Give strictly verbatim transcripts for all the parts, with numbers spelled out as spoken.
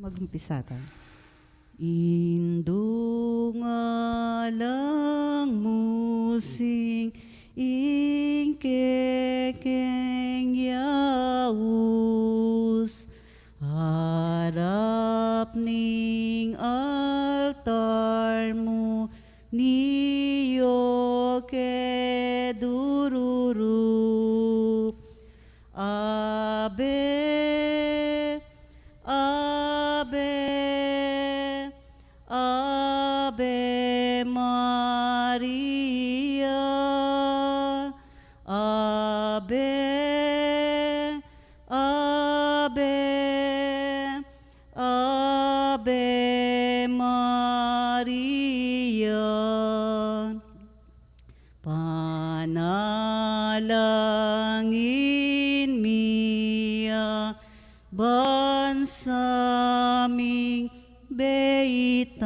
Mag-umpisa tayo. Indu nga lang musing ing kekeng yaus, harap ning altar mu niyo ke dururup. Ave, Ave, Ave Maria. Ave, Ave, Ave Maria. Panalangin mi ya bansa ming beitan,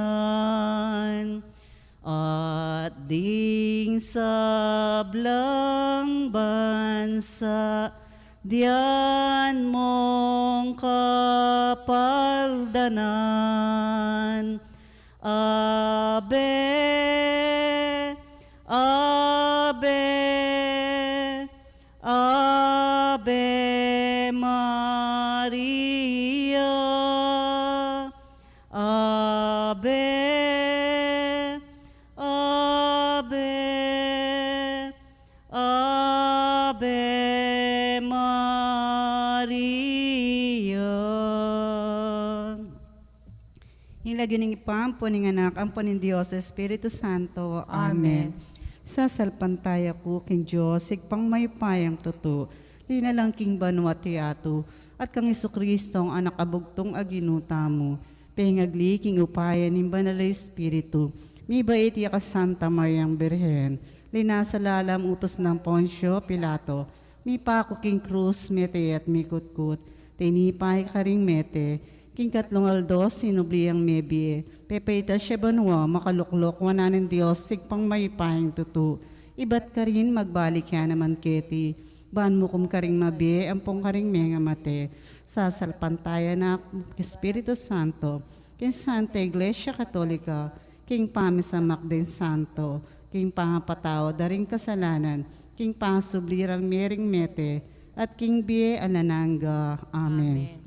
at ding sablang bansa dian mong kapaldanan. Ave, Ave, Ave Maria. Ave, Ave, Ave Maria. Ing lagyu ning Ibpa, ampo ning Anak, ampo ning Dios Espiritu Santo. Amen. Amen. Sasalpantaya ku king Dios, Ibpang mayupayang tutu, linalang king banua at yatu, at kang Jesucristo, Anak a bugtung a Ginu tamu, pengagli king upaya ning Banal a Espiritu, mibait ya kang Santa Mariang Birhen, linasa la king utus nang Poncio Pilato, mipaku king krus, mete at mikutkut, tinipa ya karing mete, king katlung aldo sinubli yang mebie, pepaitas ya banua, makaluklok wanan ning Dios, Ibpang mayupayang tutu, ibat karin magbalik ya naman keti, ban mukum karing mabie ampong karing mengamate. Sasalpantaya na Espiritu Santo, king Santa Iglesia Katolika, king pamisamak ding santo, king pangapatawad da ring kasalanan, king pasubli rang mering mete, at king bie alang angga. Amen. Amen.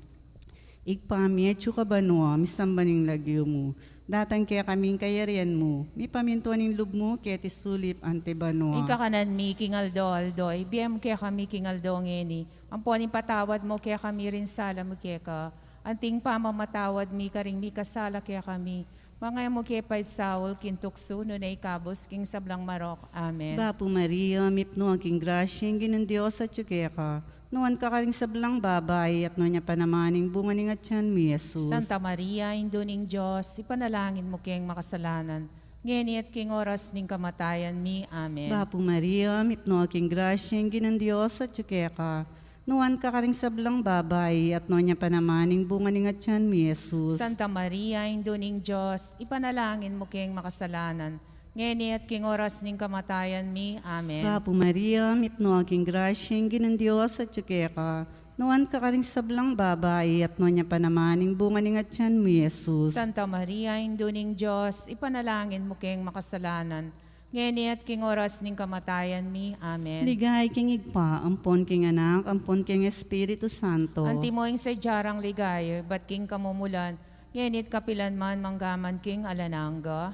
Ibpa mi, atsu ka banua, misamban ing lagyu mu, datang kekami ing kayarian mu, mipamintuan ing lub mu keti sulip anti banua. Ing kakanan mi king aldo-aldo ibie mu kekami king aldo ngeni, ampon ipatawad mu kekami ring sala mi keka, anti ing pamamatawad mi karing mikasala kekami, manga e mu ke paisaul king tuksu, nune ikabus king sablang marok. Amen. Bapu Maria, mipnu ka king grasya, ing Ginung Dios atsu keka, nuan ka karing sablang babai, at nuan ya pa naman ing bunga ning atian mu, Jesus. Santa Maria, Indu ning Dios, ipanalangin mu keng makasalanan, ngeni at king oras ning kamatayan mi. Amen. Bapu Maria, mipnu ka king grasya, ing Ginung Dios atsu keka, nuan ka karing sablang babai, at nuan ya pa naman ing bunga ning atian mu, Jesus. Santa Maria, Indu ning Dios, ipanalangin mu keng makasalanan, ngeni at king oras ning kamatayan mi. Amen. Bapu Maria, mipnu ka king grasya, ing Ginung Dios atsu keka, nuan ka karing sablang babai, at nuan ya pa naman ing bunga ning atian mu, Jesus. Santa Maria, Indu ning Dios, ipanalangin mu keng makasalanan, ngeni at king oras ning kamatayan mi. Amen. Ligaya king Ibpa, ampon king Anak, ampon king Espiritu Santo. Antimo ing sadya rang ligaya ibat king kamumulan, ngeni at kapilan man, mangga man king alang angga.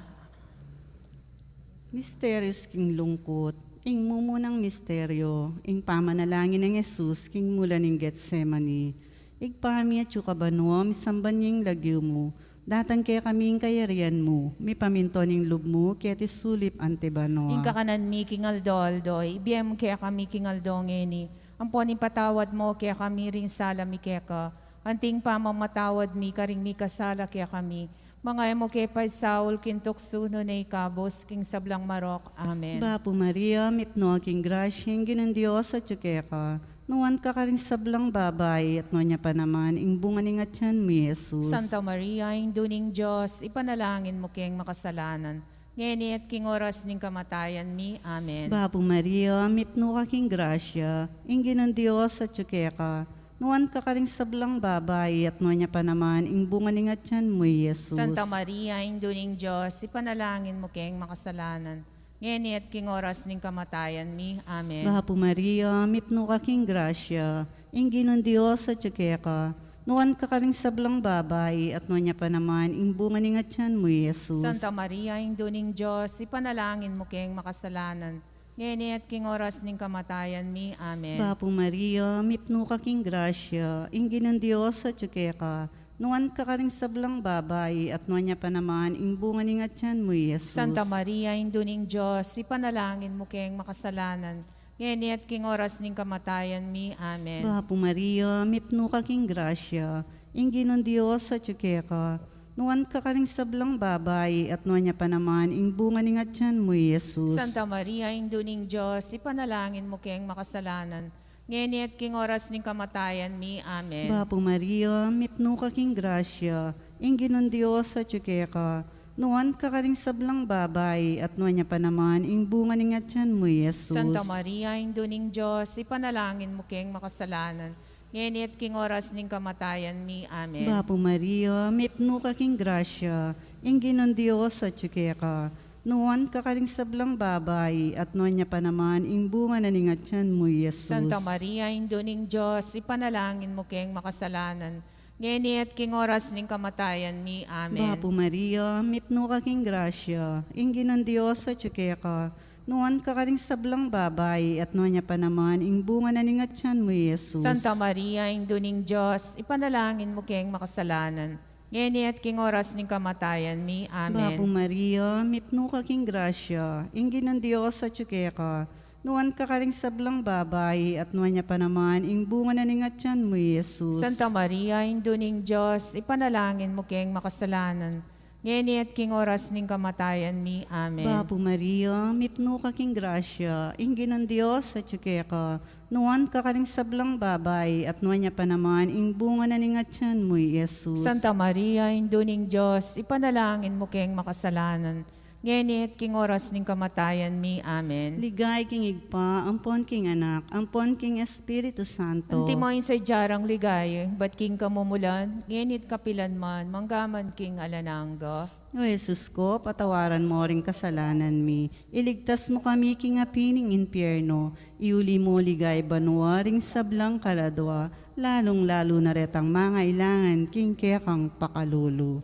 Misterios king lungkut. Ing mumunang misterio, ing pamanalangin nang Jesus king mulan ning Getsemani. Ibpa mi atsu ka banua, misamban ya ing lagyu mu, datang kekami ing kayarian mu, mipamintuan ing lub mu keti sulip anti banua. Ing kakanan mi king aldo-aldo ibie mu kekami king aldo ngeni, ampon ipatawad mu kekami ring sala mi keka, anti ing pamamatawad mi karing mikasala kekami, manga e mu ke paisaul king tuksu, nune ikabus king sablang marok. Amen. Bapu Maria, mipnu ka king grasya, ing Ginung Dios atsu keka, nuan ka karing sablang babai, at nuan ya pa naman ing bunga ning atian mu, Jesus. Santa Maria, Indu ning Dios, ipanalangin mu keng makasalanan, ngeni at king oras ning kamatayan mi. Amen. Bapu Maria, mipnu ka king grasya, ing Ginung Dios atsu keka, Nuan ka karing sablang babai, at nuan ya pa naman ing bunga ning atian mu, i Jesus. Santa Maria, Indu ning Dios, ipanalangin mu keng makasalanan, ngeni at king oras ning kamatayan mi. Amen. Bapu Maria, mipnu ka king grasya, ing Ginung Dios atyu keka, nuan ka karing sablang babai, at nuan ya pa naman ing bunga ning atian mu, i Jesus. Santa Maria, Indu ning Dios, ipanalangin mu keng makasalanan, ngeni at king oras ning kamatayan mi. Amen. Bapu Maria, mipnu ka king grasya, ing Ginung Dios atyu keka, nuan ka karing sablang babai, at nuan ya pa naman ing bunga ning atian mu, i Jesus. Santa Maria, Indu ning Dios, ipanalangin mu keng makasalanan, ngeni at king oras ning kamatayan mi. Amen. Bapu Maria, mipnu ka king grasya, ing Ginung Dios atyu keka, nuan ka karing sablang babai, at nuan ya pa naman ing bunga ning atian mu, i Jesus. Santa Maria, Indu ning Dios, ipanalangin mu keng makasalanan, ngeni at king oras ning kamatayan mi. Amen. Bapu Maria, mipnu ka king grasya, ing Ginung Dios atyu keka, nuan ka karing sablang babai, at nuan ya pa naman ing bunga ning atian mu, i Jesus. Santa Maria, Indu ning Dios, ipanalangin mu keng makasalanan, ngeni at king oras ning kamatayan mi. Amen. Bapu Maria, mipnu ka king grasya, ing Ginung Dios atyu keka, nuan ka karing sablang babai, at nuan ya pa naman ing bunga na ning atian mu, i Jesus. Santa Maria, Indu ning Dios, ipanalangin mu keng makasalanan, ngeni at king oras ning kamatayan mi. Amen. Bapu Maria, mipnu ka king grasya, ing Ginung Dios atyu keka, nuan ka karing sablang babai, at nuan ya pa naman ing bunga na ning atian mu, i Jesus. Santa Maria, Indu ning Dios, ipanalangin mu keng makasalanan, ngeni at king oras ning kamatayan mi. Amen. Bapu Maria, mipnu ka king grasya, ing Ginung Dios atyu keka, nuan ka karing sablang babai, at nuan ya pa naman ing bunga na ning atian mu, i Jesus. Santa Maria, Indu ning Dios, ipanalangin mu keng makasalanan, ngeni at king oras ning kamatayan mi. Amen. Bapu Maria, mipnu ka king grasya, ing Ginung Dios atyu keka, nuan ka karing sablang babai, at nuan ya pa naman ing bunga na ning atian mu, i Jesus. Santa Maria, Indu ning Dios, ipanalangin mu keng makasalanan, ngeni at king oras ning kamatayan mi. Amen. Ligaya king Ibpa, ampon king Anak, ampon king Espiritu Santo. Antimo ing sadya rang ligaya, ibat king kamumulan, ngeni at kapilan man, manggaman king alang angga. O Jesus ku, patawaran mu ring kasalanan mi, iligtas mu kami king api ning impyerno, iuli mu king banua ring sablang kaladua, lalung-lalu na retang mangailangan king kekang pakalulu.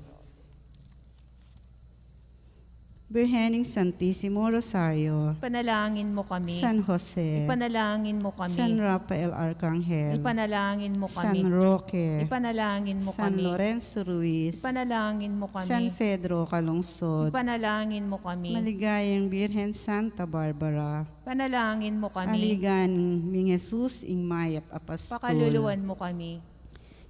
Birhen ning Santisimo Rosario. Ipanalangin mu kami. San Jose. Ipanalangin mu kami. San Rafael Arcangel. Ipanalangin mu kami. San Roque. Ipanalangin mu kami. San Lorenzo Ruiz. Ipanalangin mu kami. San Pedro Calungsod. Ipanalangin mu kami. Maligayang Birhen Santa Barbara. Ipanalangin mu kami. Aligan ming Jesus, ing mayap a pastul. Pakaluluan mu kami.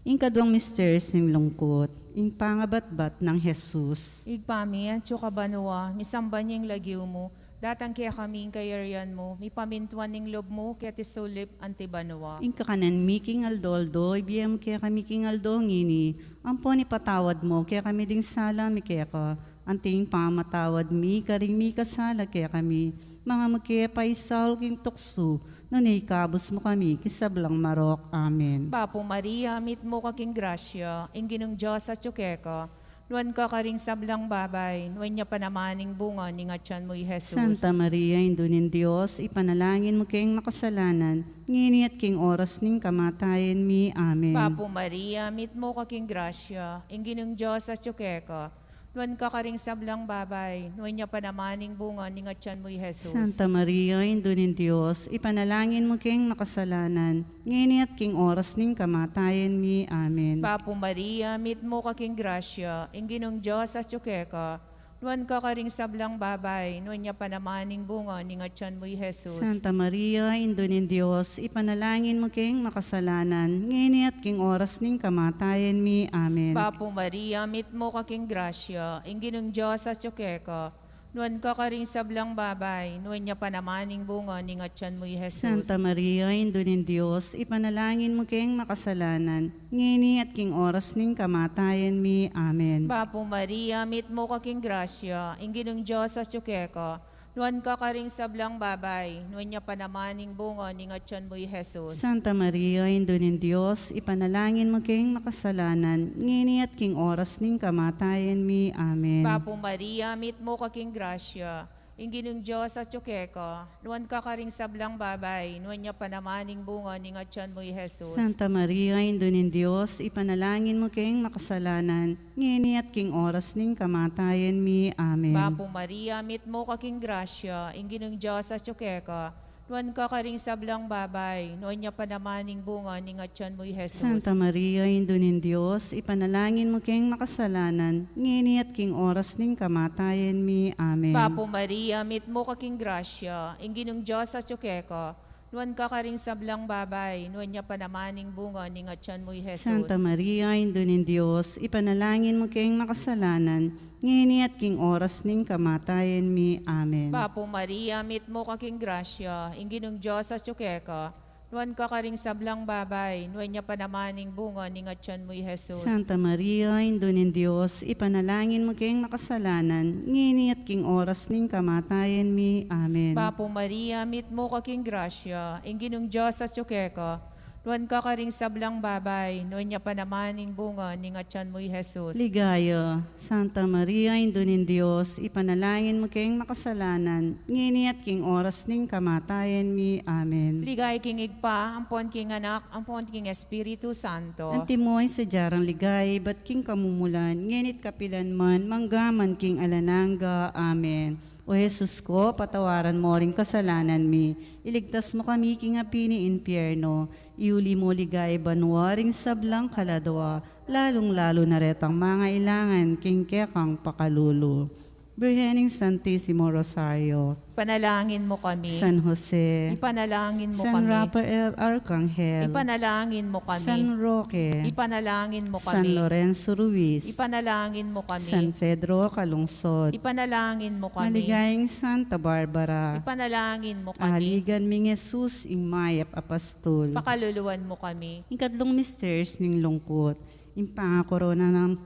Ing kaduang misteryo ning lungkut, ing pangabatbat nang Jesus. Ibpa mi, atsu ka banua, misamban ya ing lagyu mu, datang kekami ing kayarian mu, mipamintuan ing lub mu, keti sulip anti banua. Ing kakanan mi king aldo-aldo, ibie mu kekami king aldo ngeni, ampon ipatawad mu kekami ding sala mi keka, anti ing pamamatawad mi karing mikasala kekami, manga mu ke paisaul king tuksu, nune ikabus mu kami king sablang marok. Amen. Bapu Maria, mitmu ka king grasya, ing Ginung Dios atyu keka, nuan ka karing sablang babai, nuan ya pa naman ing bunga ning atyan mu, i Jesus. Santa Maria, Indu ning Dios, ipanalangin mu keng makasalanan, ngeni at king oras ning kamatayan mi. Amen. Bapu Maria, mitmu ka king grasya, ing Ginung Dios atyu keka, nuan ka karing sablang babai, nuan ya pa naman ing bunga ning atyan mu, i Jesus. Santa Maria, Indu ning Dios, ipanalangin mu keng makasalanan, ngeni at king oras ning kamatayan mi. Amen. Bapu Maria, mitmu ka king grasya, ing Ginung Dios atyu keka, nuan ka karing sablang babai, nuan ya pa naman ing bunga ning atyan mu, i Jesus. Santa Maria, Indu ning Dios, ipanalangin mu keng makasalanan, ngeni at king oras ning kamatayan mi. Amen. Bapu Maria, mitmu ka king grasya, ing Ginung Dios atyu keka, nuan ka karing sablang babai, nuan ya pa naman ing bunga ning atyan mu, i Jesus. Santa Maria, Indu ning Dios, ipanalangin mu keng makasalanan, ngeni at king oras ning kamatayan mi. Amen. Bapu Maria, mitmu ka king grasya, ing Ginung Dios atyu keka, Nuan ka karing sablang babai, nuan ya pa naman ing bunga ning atyan mu, i Jesus. Santa Maria, Indu ning Dios, ipanalangin mu keng makasalanan, ngeni at king oras ning kamatayan mi. Amen. Bapu Maria, mitmu ka king grasya, ing Ginung Dios atyu keka, nuan ka karing sablang babai, nuan ya pa naman ing bunga ning atyan mu, i Jesus. Santa Maria, Indu ning Dios, ipanalangin mu keng makasalanan, ngeni at king oras ning kamatayan mi. Amen. Bapu Maria, mitmu ka king grasya, ing Ginung Dios atyu keka, nuan ka karing sablang babai, nuan ya pa naman ing bunga ning atyan mu, i Jesus. Santa Maria, Indu ning Dios, ipanalangin mu keng makasalanan, ngeni at king oras ning kamatayan mi. Amen. Bapu Maria, mitmu ka king grasya, ing Ginung Dios atyu keka, nuan ka karing sablang babai, nuan ya pa naman ing bunga ning atyan mu, i Jesus. Santa Maria, Indu ning Dios, ipanalangin mu keng makasalanan, ngeni at king oras ning kamatayan mi. Amen. Bapu Maria, mitmu ka king grasya, ing Ginung Dios atyu keka, nuan ka karing sablang babai, nuan ya pa naman ing bunga ning atyan mu, i Jesus. Santa Maria, Indu ning Dios, ipanalangin mu keng makasalanan, ngeni at king oras ning kamatayan mi. Amen. Bapu Maria, mitmu ka king grasya, ing Ginung Dios atyu keka, nuan ka karing sablang babai, nuan ya pa naman ing bunga ning atyan mu, i Jesus. Ligaya, Santa Maria, Indu ning Dios, ipanalangin mu keng makasalanan, ngeni at king oras ning kamatayan mi. Amen. Ligaya king Ibpa, ampon king Anak, ampon king Espiritu Santo. Antimo ing sadya rang ligaya ibat king kamumulan, ngeni't kapilan man, manggaman king alang angga. Amen. O Jesus ko, patawaran mo ring kasalanan mi, iligtas mo kami king api ning impyerno, iuli mo ligaya banua ring sablang kaladua, lalung-lalu na retang mangailangan king kekang pakalulu. Birhen ning Santisimo Rosario. Ipanalangin mo kami. San Jose. Ipanalangin mo San kami. Rafael Arcangel. Ipanalangin mo kami. San Roque. Ipanalangin mo San kami. Lorenzo Ruiz. Ipanalangin mo kami. San Pedro Calungsod. Ipanalangin mo kami. Maligayang Santa Barbara. Ipanalangin mo kami. Aligan ming Jesus, ing mayap a pastul. Pakaluluan mo kami. Ing katlung misterios ning lungkut, ing pangakorona ng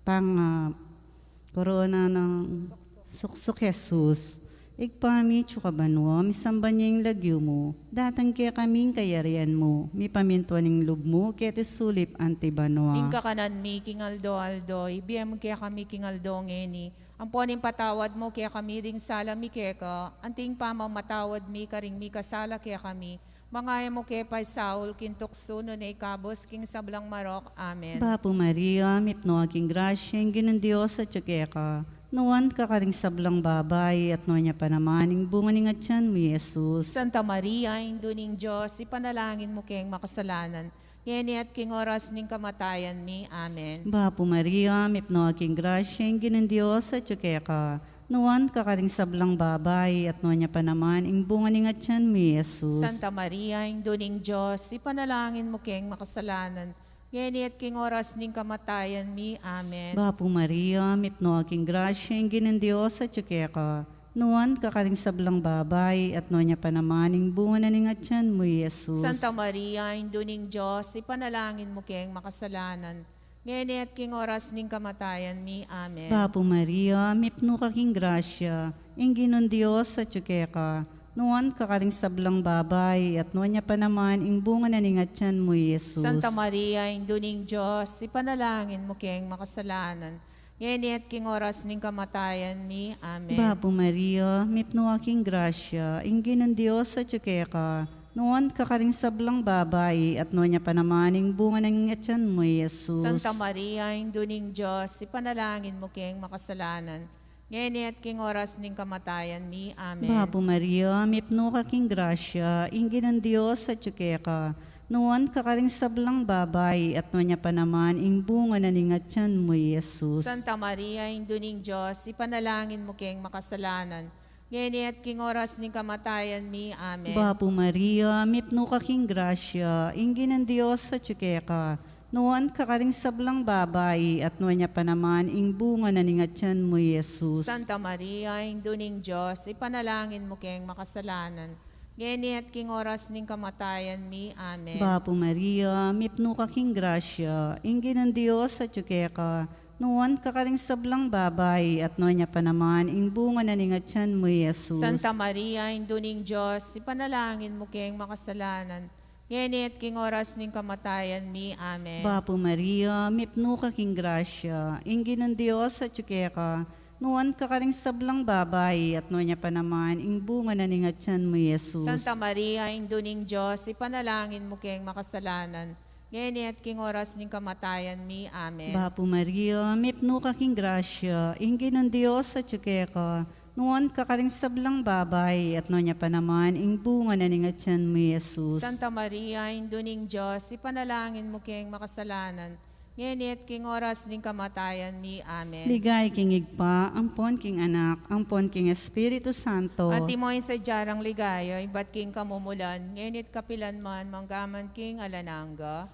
pang, ah, korona ng suksuk Jesus. Ibpa mi, atsu ka banua, misamban ya ing lagyu mu, datang kekami ing kayarian mu, mipamintuan ing lub mu keti sulip anti banua. Ing kakanan mi king aldo-aldo, ibie mu kekami king aldo ngeni, ampon ipatawad mu kekami ding sala mi keka, anti ing pamamatawad mi karing mikasala kekami, manga e mu ke paisaul king tuksu, nune ikabus king sablang marok. Amen. Bapu Maria, mipnu ka king grasya, ing Ginung Dios atyu keka, nuan ka karing sablang babai, at nuan ya pa naman ing bunga ning atyan mu, i Jesus. Santa Maria, Indu ning Dios, ipanalangin mu keng makasalanan, ngeni at king oras ning kamatayan mi. Amen. Bapu Maria, mipnu ka king grasya, ing Ginung Dios atyu keka, nuan ka karing sablang babai, at nuan ya pa naman ing bunga ning atyan mu, i Jesus. Santa Maria, Indu ning Dios, ipanalangin mu keng makasalanan, ngeni at king oras ning kamatayan mi. Amen. Bapu Maria, mipnu ka king grasya, ing Ginung Dios atyu keka, nuan ka karing sablang babai, at nuan ya pa naman ing bunga na ning atyan mu, i Jesus. Santa Maria, Indu ning Dios, ipanalangin mu keng makasalanan, ngeni at king oras ning kamatayan mi. Amen. Bapu Maria, mipnu ka king grasya, ing Ginung Dios atyu keka, nuan ka karing sablang babai, at nuan ya pa naman ing bunga na ning atyan mu, i Jesus. Santa Maria, Indu ning Dios, ipanalangin mu keng makasalanan, ngeni at king oras ning kamatayan mi. Amen. Bapu Maria, mipnu ka king grasya, ing Ginung Dios atyu keka, nuan ka karing sablang babai, at nuan ya pa naman ing bunga na ning atyan mu, i Jesus. Santa Maria, Indu ning Dios, ipanalangin mu keng makasalanan, ngeni at king oras ning kamatayan mi. Amen. Bapu Maria, mipnu ka king grasya, ing Ginung Dios atyu keka, nuan ka karing sablang babai, at nuan ya pa naman ing bunga na ning atyan mu, i Jesus. Santa Maria, Indu ning Dios, ipanalangin mu keng makasalanan, ngeni at king oras ning kamatayan mi. Amen. Bapu Maria, mipnu ka king grasya, ing Ginung Dios atyu keka, nuan ka karing sablang babai, at nuan ya pa naman ing bunga na ning atyan mu, i Jesus. Santa Maria, Indu ning Dios, ipanalangin mu keng makasalanan, ngeni at king oras ning kamatayan mi. Amen. Bapu Maria, mipnu ka king grasya, ing Ginung Dios atyu keka, Nuan ka karing sablang babai, at nuan ya pa naman ing bunga na ning atian mu, i Jesus. Santa Maria, Indu ning Dios, ipanalangin mu keng makasalanan, ngeni at king oras ning kamatayan mi. Amen. Bapu Maria, mipnu ka king grasya, ing Ginung Dios atyu keka, nuan ka karing sablang babai, at nuan ya pa naman ing bunga na ning atian mu, i Jesus. Santa Maria, Indu ning Dios, ipanalangin mu keng makasalanan, ngeni at king oras ning kamatayan mi. Amen. Bapu Maria, mipnu ka king grasya, ing Ginung Dios atyu keka, nuan ka karing sablang babai, at nuan ya pa naman ing bunga na ning atian mu, i Jesus. Santa Maria, Indu ning Dios, ipanalangin mu keng makasalanan, ngeni at king oras ning kamatayan mi. Amen. Ligaya king Ibpa, ampon king Anak, ampon king Espiritu Santo. Antimo ing sadya rang ligaya, ibat king kamumulan, ngeni at kapilan man, manggaman king alang angga.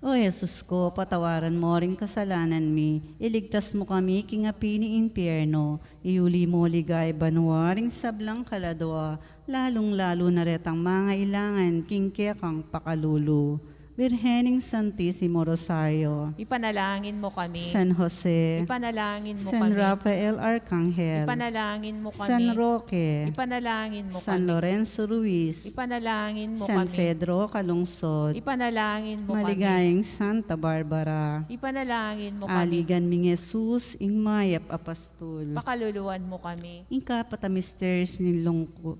O Jesus ku, patawaran mu ring kasalanan mi, iligtas mu kami king api ning impyerno, iyuli mu king banua ring sablang kaladua, lalung-lalu na retang mangailangan king kekang pakalulu. Birhen ning Santisimo Rosario. Ipanalangin mu kami. San Jose. Ipanalangin mu kami. San Rafael Arcangel. Ipanalangin mu kami. San Roque. Ipanalangin mu kami. San Lorenzo Ruiz. Ipanalangin mu kami. San Pedro Calungsod. Ipanalangin mu kami. Maligayang Santa Barbara. Ipanalangin mu kami. Aligan ming Jesus, ing mayap a pastul. Pakaluluan mu kami. Ing kapat a misteryo ning lungkut.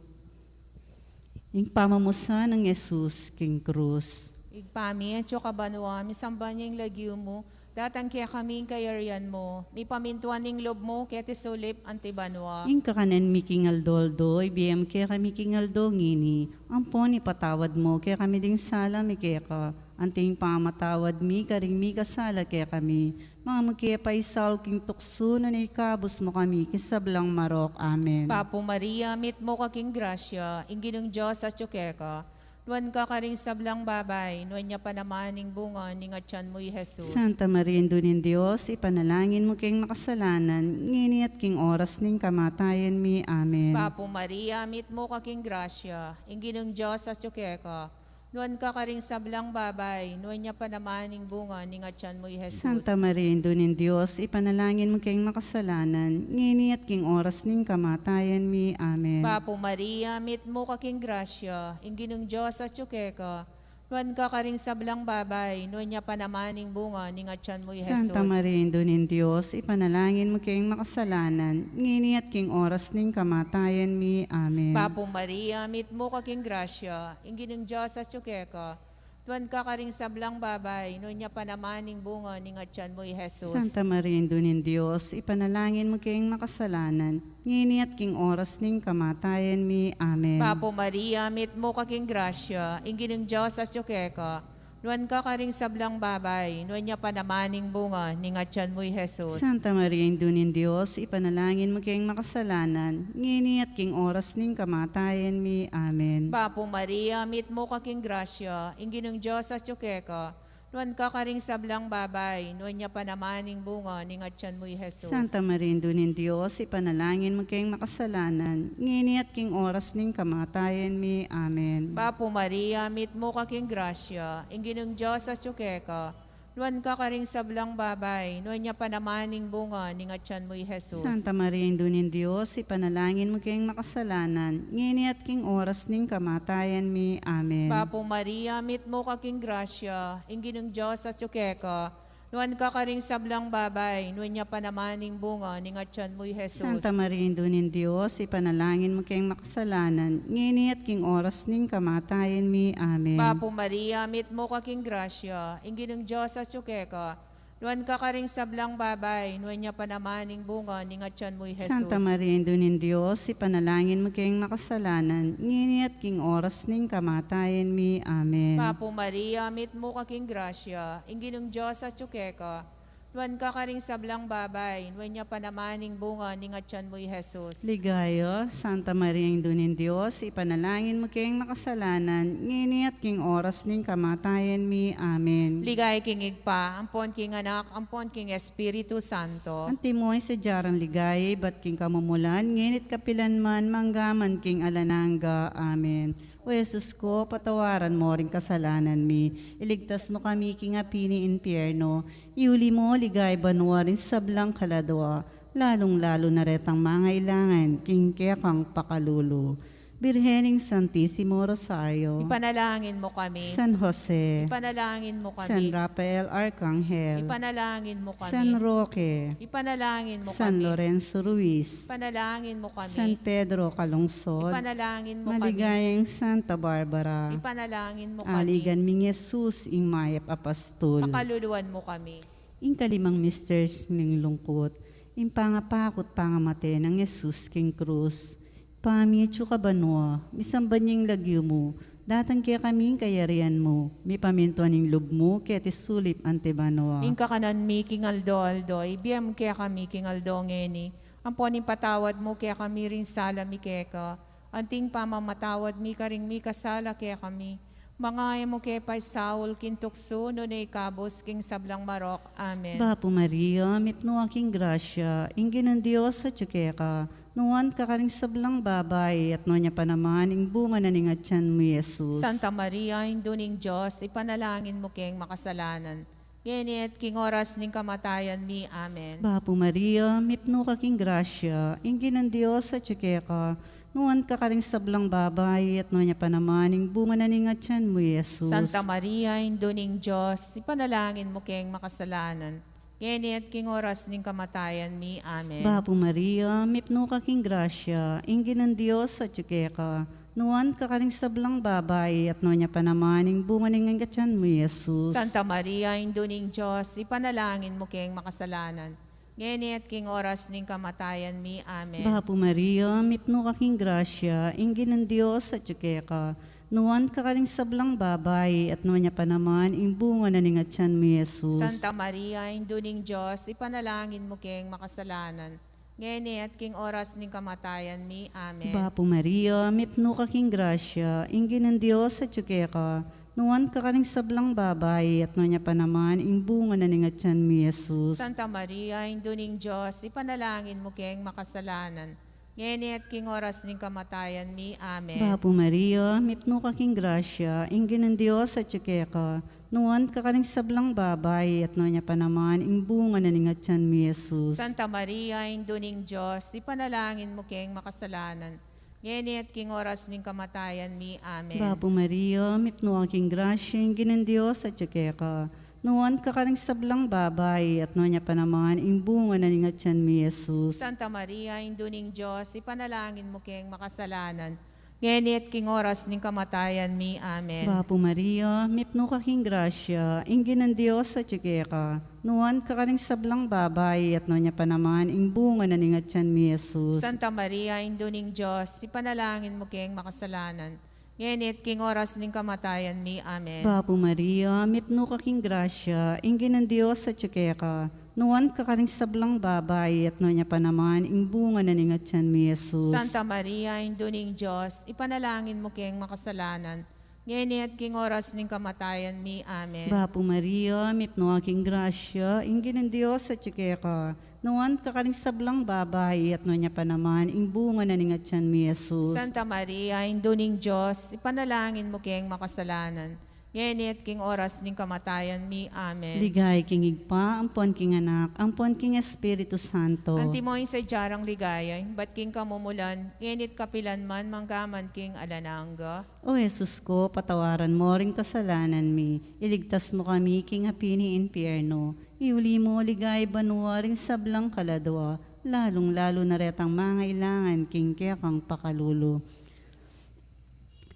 Ing pamamusan nang Jesus king krus. Ibpa mi, atsu ka banua, misamban ya ing lagyu mu, datang kekami ing kayarian mu, mipamintuan ing lub mu, keti sulip anti banua. Ing kakanan mi king aldo-aldo, ibie mu kekami king aldo ngeni, ampon ipatawad mu kekami ding sala mi keka, anti ing pamamatawad mi karing mikasala kekami, manga mu ke paisaul king tuksu, nune ikabus mu kami king sablang marok. Amen. Bapu Maria, mitmu ka king grasya, ing Ginung Dios atyu keka, nuan ka karing sablang babai, nuan ya pa naman ing bunga ning atian mu, i Jesus. Santa Maria, Indu ning Dios, ipanalangin mu keng makasalanan, ngeni at king oras ning kamatayan mi. Amen. Bapu Maria, mitmu ka king grasya, ing Ginung Dios atyu keka, nuan ka karing sablang babai, nuan ya pa naman ing bunga ning atian mu, i Jesus. Santa Maria, Indu ning Dios, ipanalangin mu keng makasalanan, ngeni at king oras ning kamatayan mi. Amen. Bapu Maria, mitmu ka king grasya, ing Ginung Dios atyu keka, nuan ka karing sablang babai, nuan ya pa naman ing bunga ning atian mu, i Jesus. Santa Maria, Indu ning Dios, ipanalangin mu keng makasalanan, ngeni at king oras ning kamatayan mi. Amen. Bapu Maria, mitmu ka king grasya, ing Ginung Dios atyu keka, nuan ka karing sablang babai, nuan ya pa naman ing bunga ning atian mu, i Jesus. Santa Maria, Indu ning Dios, ipanalangin mu keng makasalanan, ngeni at king oras ning kamatayan mi. Amen. Bapu Maria, mitmu ka king grasya, ing Ginung Dios atyu keka, nuan ka karing sablang babai, nuan ya pa naman ing bunga ning atian mu, i Jesus. Santa Maria, Indu ning Dios, ipanalangin mu keng makasalanan, ngeni at king oras ning kamatayan mi. Amen. Bapu Maria, mitmu ka king grasya, ing Ginung Dios atyu keka, nuan ka karing sablang babai, nuan ya pa naman ing bunga ning atian mu, i Jesus. Santa Maria, Indu ning Dios, ipanalangin mu keng makasalanan, ngeni at king oras ning kamatayan mi. Amen. Bapu Maria, mitmu ka king grasya, ing Ginung Dios atyu keka, nuan ka karing sablang babai, nuan ya pa naman ing bunga ning atian mu, i Jesus. Santa Maria, Indu ning Dios, ipanalangin mu keng makasalanan, ngeni at king oras ning kamatayan mi. Amen. Bapu Maria, mitmu ka king grasya, ing Ginung Dios atyu keka, nuan ka karing sablang babai, nuan ya pa naman ing bunga ning atian mu, i Jesus. Santa Maria, Indu ning Dios, ipanalangin mu keng makasalanan, ngeni at king oras ning kamatayan mi. Amen. Bapu Maria, mitmu ka king grasya, ing Ginung Dios atyu keka, nuan ka karing sablang babai, nuan ya pa naman ing bunga ning atian mu, i Jesus. Santa Maria, Indu ning Dios, ipanalangin mu keng makasalanan, ngeni at king oras ning kamatayan mi. Amen. Bapu Maria, mitmu ka king grasya, ing Ginung Dios atyu keka, nuan ka karing sablang babai, nuan ya pa naman ing bunga ning atian mu, i Jesus. Ligaya, Santa Maria, Indu ning Dios, ipanalangin mu keng makasalanan, ngeni at king oras ning kamatayan mi. Amen. Ligaya king Ibpa, ampon king Anak, ampon king Espiritu Santo. Antimo ing sadya rang ligaya, ibat king kamumulan, ngeni at kapilan man, manggaman king alang angga. Amen. O Jesus ko, patawaran mo ring kasalanan mi, iligtas mo kami king api ning impyerno, iuli mo king banua ring sablang kaladua, lalung-lalu na retang mangailangan king kekang pakalulu. Birhen ning Santisimo Rosario. Ipanalangin mo kami. San Jose. Ipanalangin mo kami. San Rafael Arcangel. Ipanalangin mo kami. San Roque. Ipanalangin mo San kami. Lorenzo Ruiz. Ipanalangin mo kami. San Pedro Calungsod. Ipanalangin mo kami. Maligayang Santa Barbara. Ipanalangin mo kami. Aligan ming Jesus, ing mayap a pastul. Pakaluluan mo kami. Ing kalimang misters ning lungkut, ing pangapakut pangamate nang Jesus king krus. Ibpa mi atsu ka banua, misamban ya ing lagyu mu, datang kekami ing kayarian mu, mipamintuan ing lub mu keti sulip anti banua. Ing kakanan mi king aldo-aldo, ibie mu kekami king aldo ngeni, ampon ipatawad mu kekami ring sala mi keka, anti ing pamamatawad mi karing mikasala kekami. Manga e mu ke paisaul king tuksu, nune ikabus king sablang marok. Amen. Bapu Maria, mipnu ka king grasya, ing Ginung Dios atsu keka, nuan ka karing sablang babai, at nuan ya pa naman ing bunga na ning atyan mu, Jesus. Santa Maria, Indu ning Dios, ipanalangin mu keng makasalanan, ngeni at king oras ning kamatayan mi. Amen. Bapu Maria, mipnu ka king grasya, ing Ginung Dios atsu keka, nuan ka karing sablang babai, at nuan ya pa naman ing bunga na ning atyan mu, Jesus. Santa Maria, Indu ning Dios, ipanalangin mu keng makasalanan, ngeni at king oras ning kamatayan mi. Amen. Bapu Maria, mipnu ka king grasya, ing Ginung Dios atsu keka, nuan ka karing sablang babai, at nuan ya pa naman ing bunga na ning atyan mu, Jesus. Santa Maria, Indu ning Dios, ipanalangin mu keng makasalanan, ngeni at king oras ning kamatayan mi. Amen. Bapu Maria, mipnu ka king grasya, ing Ginung Dios atsu keka, nuan ka karing sablang babai, at nuan ya pa naman ing bunga na ning atyan mu, Jesus. Santa Maria, Indu ning Dios, ipanalangin mu keng makasalanan, ngeni at king oras ning kamatayan mi. Amen. Bapu Maria, mipnu ka king grasya, ing Ginung Dios atsu keka, nuan ka karing sablang babai, at nuan ya pa naman ing bunga na ning atyan mu, Jesus. Santa Maria, Indu ning Dios, ipanalangin mu keng makasalanan, ngeni at king oras ning kamatayan mi. Amen. Bapu Maria, mipnu ka king grasya, ing Ginung Dios atsu keka, nuan ka karing sablang babai, at nuan ya pa naman ing bunga na ning atyan mu, Jesus. Santa Maria, Indu ning Dios, ipanalangin mu keng makasalanan, ngeni at king oras ning kamatayan mi. Amen. Bapu Maria, mipnu ka king grasya, ing Ginung Dios atsu keka, nuan ka karing sablang babai, at nuan ya pa naman ing bunga na ning atyan mu, Jesus. Santa Maria, Indu ning Dios, ipanalangin mu keng makasalanan, ngeni at king oras ning kamatayan mi. Amen. Bapu Maria, mipnu ka king grasya, ing Ginung Dios atsu keka, nuan ka karing sablang babai, at nuan ya pa naman ing bunga na ning atyan mu, Jesus. Santa Maria, Indu ning Dios, ipanalangin mu keng makasalanan, ngeni at king oras ning kamatayan mi. Amen. Bapu Maria, mipnu ka king grasya, ing Ginung Dios atsu keka, nuan ka karing sablang babai, at nuan ya pa naman ing bunga na ning atyan mu, Jesus. Santa Maria, Indu ning Dios, ipanalangin mu keng makasalanan, ngeni at king oras ning kamatayan mi. Amen. Bapu Maria, mipnu ka king grasya, ing Ginung Dios atsu keka, nuan ka karing sablang babai, at nuan ya pa naman ing bunga na ning atyan mu, Jesus. Santa Maria, Indu ning Dios, ipanalangin mu keng makasalanan, ngeni at king oras ning kamatayan mi. Amen. Ligaya king Ibpa, ampon king Anak, ampon king Espiritu Santo. Antimo ing sadya rang ligaya, ibat king kamumulan, ngeni at kapilan man, mangga man king alang angga. O Jesus ko, patawaran mo ring kasalanan mi, iligtas mo kami king api ning impyerno, iuli mo king banua ring sablang kaladua, lalung-lalu na retang mangailangan king kekang pakalulu.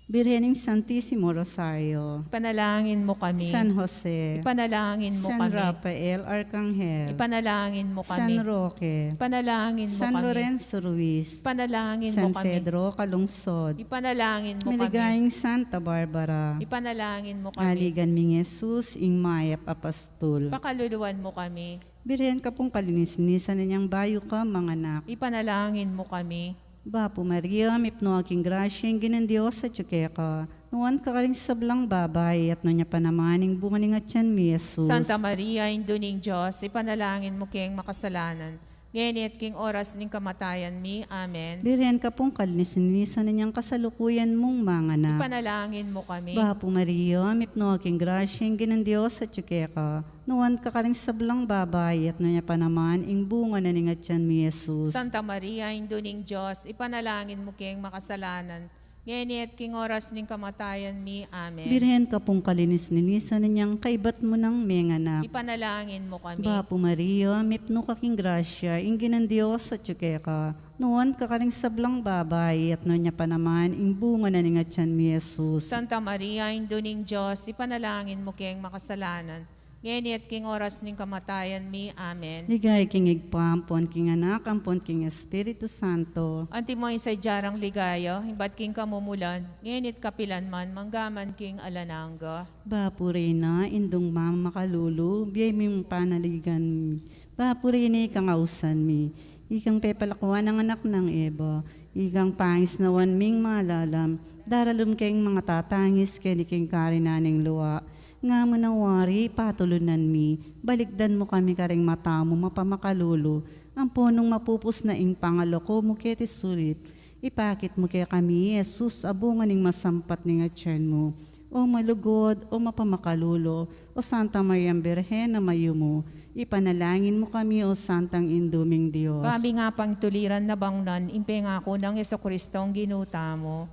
Birhen ning Santisimo Rosario. Ipanalangin mo kami. San Jose. Ipanalangin mo San kami. Rafael Arcangel. Ipanalangin mo kami. San Roque. Ipanalangin mo San kami. Lorenzo Ruiz. Ipanalangin mo San kami. Pedro Calungsod. Ipanalangin mo kami. Maligayang Santa Barbara. Ipanalangin mo kami. Aligan ming Jesus, ing mayap a pastul. Pakaluluan mo kami. Birhen ka pung kalinis-linisan inyang bayu ka manganak. Ipanalangin mo kami. Bapu Maria, mipnu ka king grasya, ing Ginung Dios atyu keka. Nuan ka karing sablang babai, at nuan ya pa naman ing bunga ning atyan mu, Jesus. Santa Maria, Indu ning Dios, ipanalangin mu keng makasalanan, ngeni at king oras ning kamatayan mi. Amen. Birhen ka pung kalinis-linisan inyang kasalukuyan mung manganak. Ipanalangin mu kami. Bapu Maria, mipnu ka king grasya, ing Ginung Dios atyu keka. Nuan ka karing sablang babai, at nuan ya pa naman ing bunga na ning atian mi, Jesus. Santa Maria, Indu ning Dios, ipanalangin mu keng makasalanan, ngeni at king oras ning kamatayan mi. Amen. Birhen ka pung kalinis-linisan inyang kaybat mu nang menganak. Ipanalangin mu kami. Bapu Maria, mipnu ka king grasya, ing Ginung Dios atyu keka. Nuan ka karing sablang babai, at nuan ya pa naman ing bunga na ning atian mi, Jesus. Santa Maria, Indu ning Dios, ipanalangin mu keng makasalanan, ngeni at king oras ning kamatayan mi. Amen. Ligaya king Ibpa, ampon king Anak, ampon king Espiritu Santo. Antimo ing sadya rang ligaya, ibat king kamumulan, ngeni at kapilan man, manggaman king alang angga. Bapu Reyna, Indung mamakalulu, bie ming panaligan mi. Bapu Reyna, ikang ausan mi, ikang pepalakuan nang anak nang Eva, ikang pangisnawan ming malalam, daralum keng mangatatangis keni king karinan ning lua. Nga mu na wari patulunan mi, balikdan mu kami karing mata mu mapamakalulu, ampon nung mapupus na ing pangalako mu keti sulip, ipakit mu kekami i Jesus a bunga ning masampat ning atian mu. O malugud, o mapamakalulu, o Santa Mariang Birhen a mayumu, ipanalangin mu kami, o Santang Indu ming Dios. Kami nga pangtuliran na bangnan ing pengaku nang Jesucristong Ginu tamu.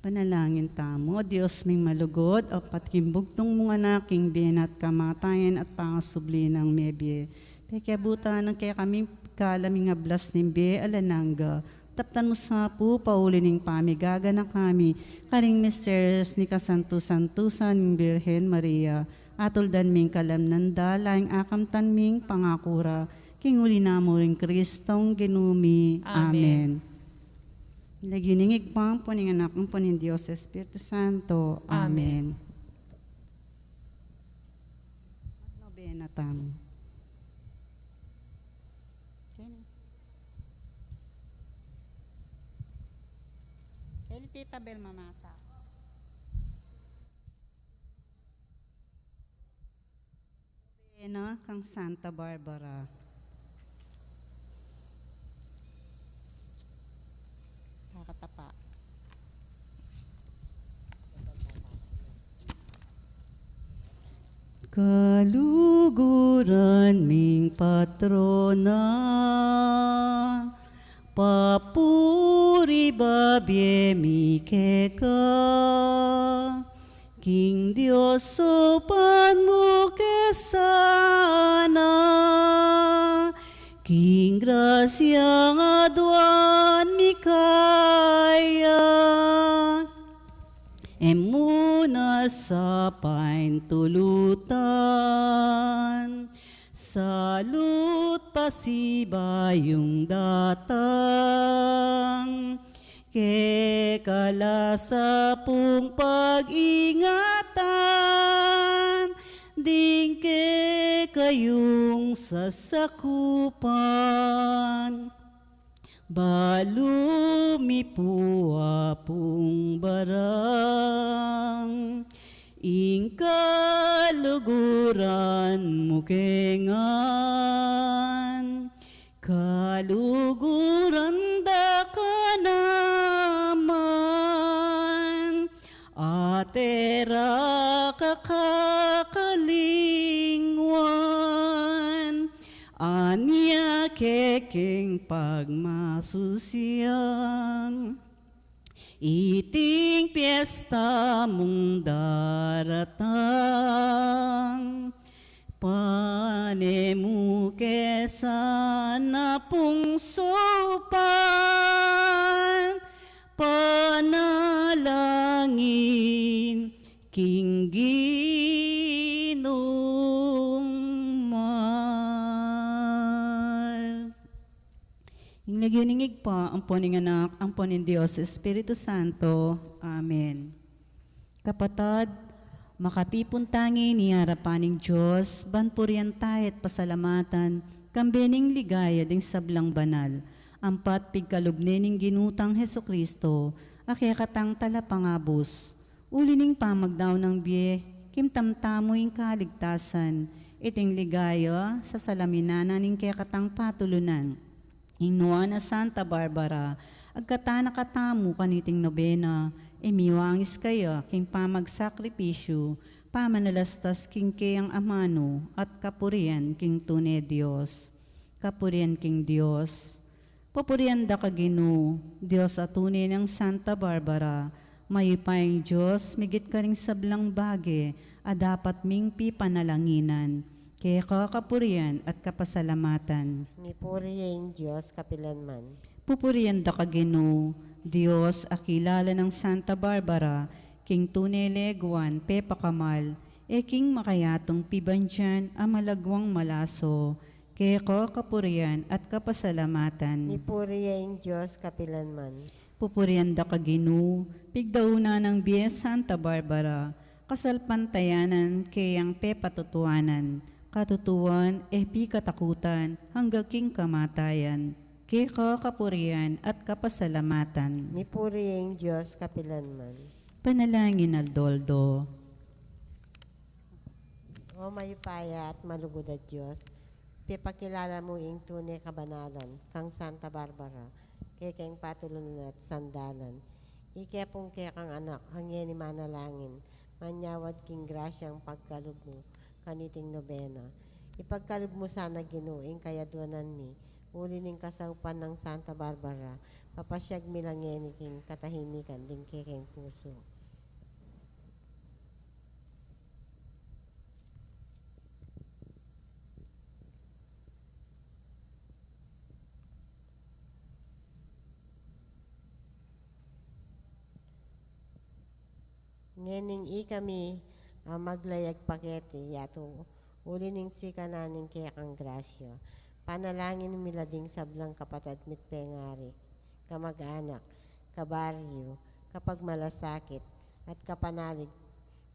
Panalangin tamu. O Dios ming malugud, apat king bugtung mung Anak, king bie na at kamatayan at pangasubli nang mebie, pekiabutan na kekami kalaming ablas ning bie alang angga. Daptan mu sa pu pauli ning pamigaganaka mi karing misteryos ning kasantu-santusan ning Birhen Maria, at tuldan ming kalamnan da la ing akamtan ming pangaku ra, king uli na mu ring Cristong Ginu mi. Amen. Amen. Lagyu ning Ibpa, ampon ning Anak, ampon ning Dios Espiritu Santo. Amen. Amen. Nobena tamu. Keni. Keni Tita Bel mamasa. Nobena kang Santa Barbara. Kakatapa. Kaluguran ming patrona, papuri babie mi keka, king Dios Ibpa mu ke sana, king grasyang aduan mi kaya. E mu na sa paintulutan, salu't pasibayung datang, keka la sa pung pag-ingatan, ding kekayung sasakupan. Balu mi pu Apung Barang, ing kaluguran mu ke ngan, kaluguran da ka naman, at e ra ka kakalingwan, anya kekeng pagmasusyan iting piesta mung daratang. Pane mu ke sana pung saupan, panalangin king Ginung mal. Ing lagyu ning Ibpa, ampon ning Anak, ampon ning Dios Espiritu Santo. Amen. Kapatad, makatipun tang ini arapan ning Dios, ban purian taya at pasalamatan, kambe ning ligaya ding sablang banal, ampat pigkalub ne ning Ginu tang Jesucristo, a kekatang talapangabus. Uli ning pamagdaun nang bie, kimtam tamu ing kaligtasan, Iting ligaya, sasalamin na ning kekatang patulunan. Ing nuan a Santa Barbara, agkatan na katamu kaniting nobena, e miwangis kaya king pamagsakripisyu, pamanalastas king keyang amanu, at kapurian king tune Dios. Kapurian king Dios. Pupurian da ka Ginu, Dios a tune nang Santa Barbara, mayupayang Dios, migit karing sablang bage, a dapat ming pipanalanginan, keka kapurian at kapasalamatan. Mipuri ya ing Dios kapilanman. Pupurian da ka Ginu, Dios a kilala nang Santa Barbara, king tune leguan pepakamal, e king makayatung pibandian a malagwang malaso, keka kapurian at kapasalamatan. Mipuri ya ing Dios kapilanman. Pupurian da ka Ginu, pigdaunan nang bie Santa Barbara, kasalpantayanan keyang pepatutuanan, katutuan, e pikatakutan, angga king kamatayan, keka kapurian at kapasalamatan. Mipuri ya ing Dios kapilanman. Panalangin aldo-aldo. O mayupaya at malugud a Dios, pepakilala mu ing tune kabanalan kang Santa Barbara, kekeng patulunan at sandalan. Ike pung kekang anak, a ngeni manalangin, manyawad king grasyang pagkalub mu kaniting nobena. Ipagkalub mu sana Ginu ing kayadwanan mi, uli ning kasaupan nang Santa Barbara, papasyag mi la ngeni king katahimikan ding kekeng pusu. Ngening ikami a maglayag pa keti yatu, uli ning sikanan ning kekang grasya, panalangin mi la ding sablang kapatad mi pengari, kamag-anak, kabaryu, kapagmalasakit, at kapanalig,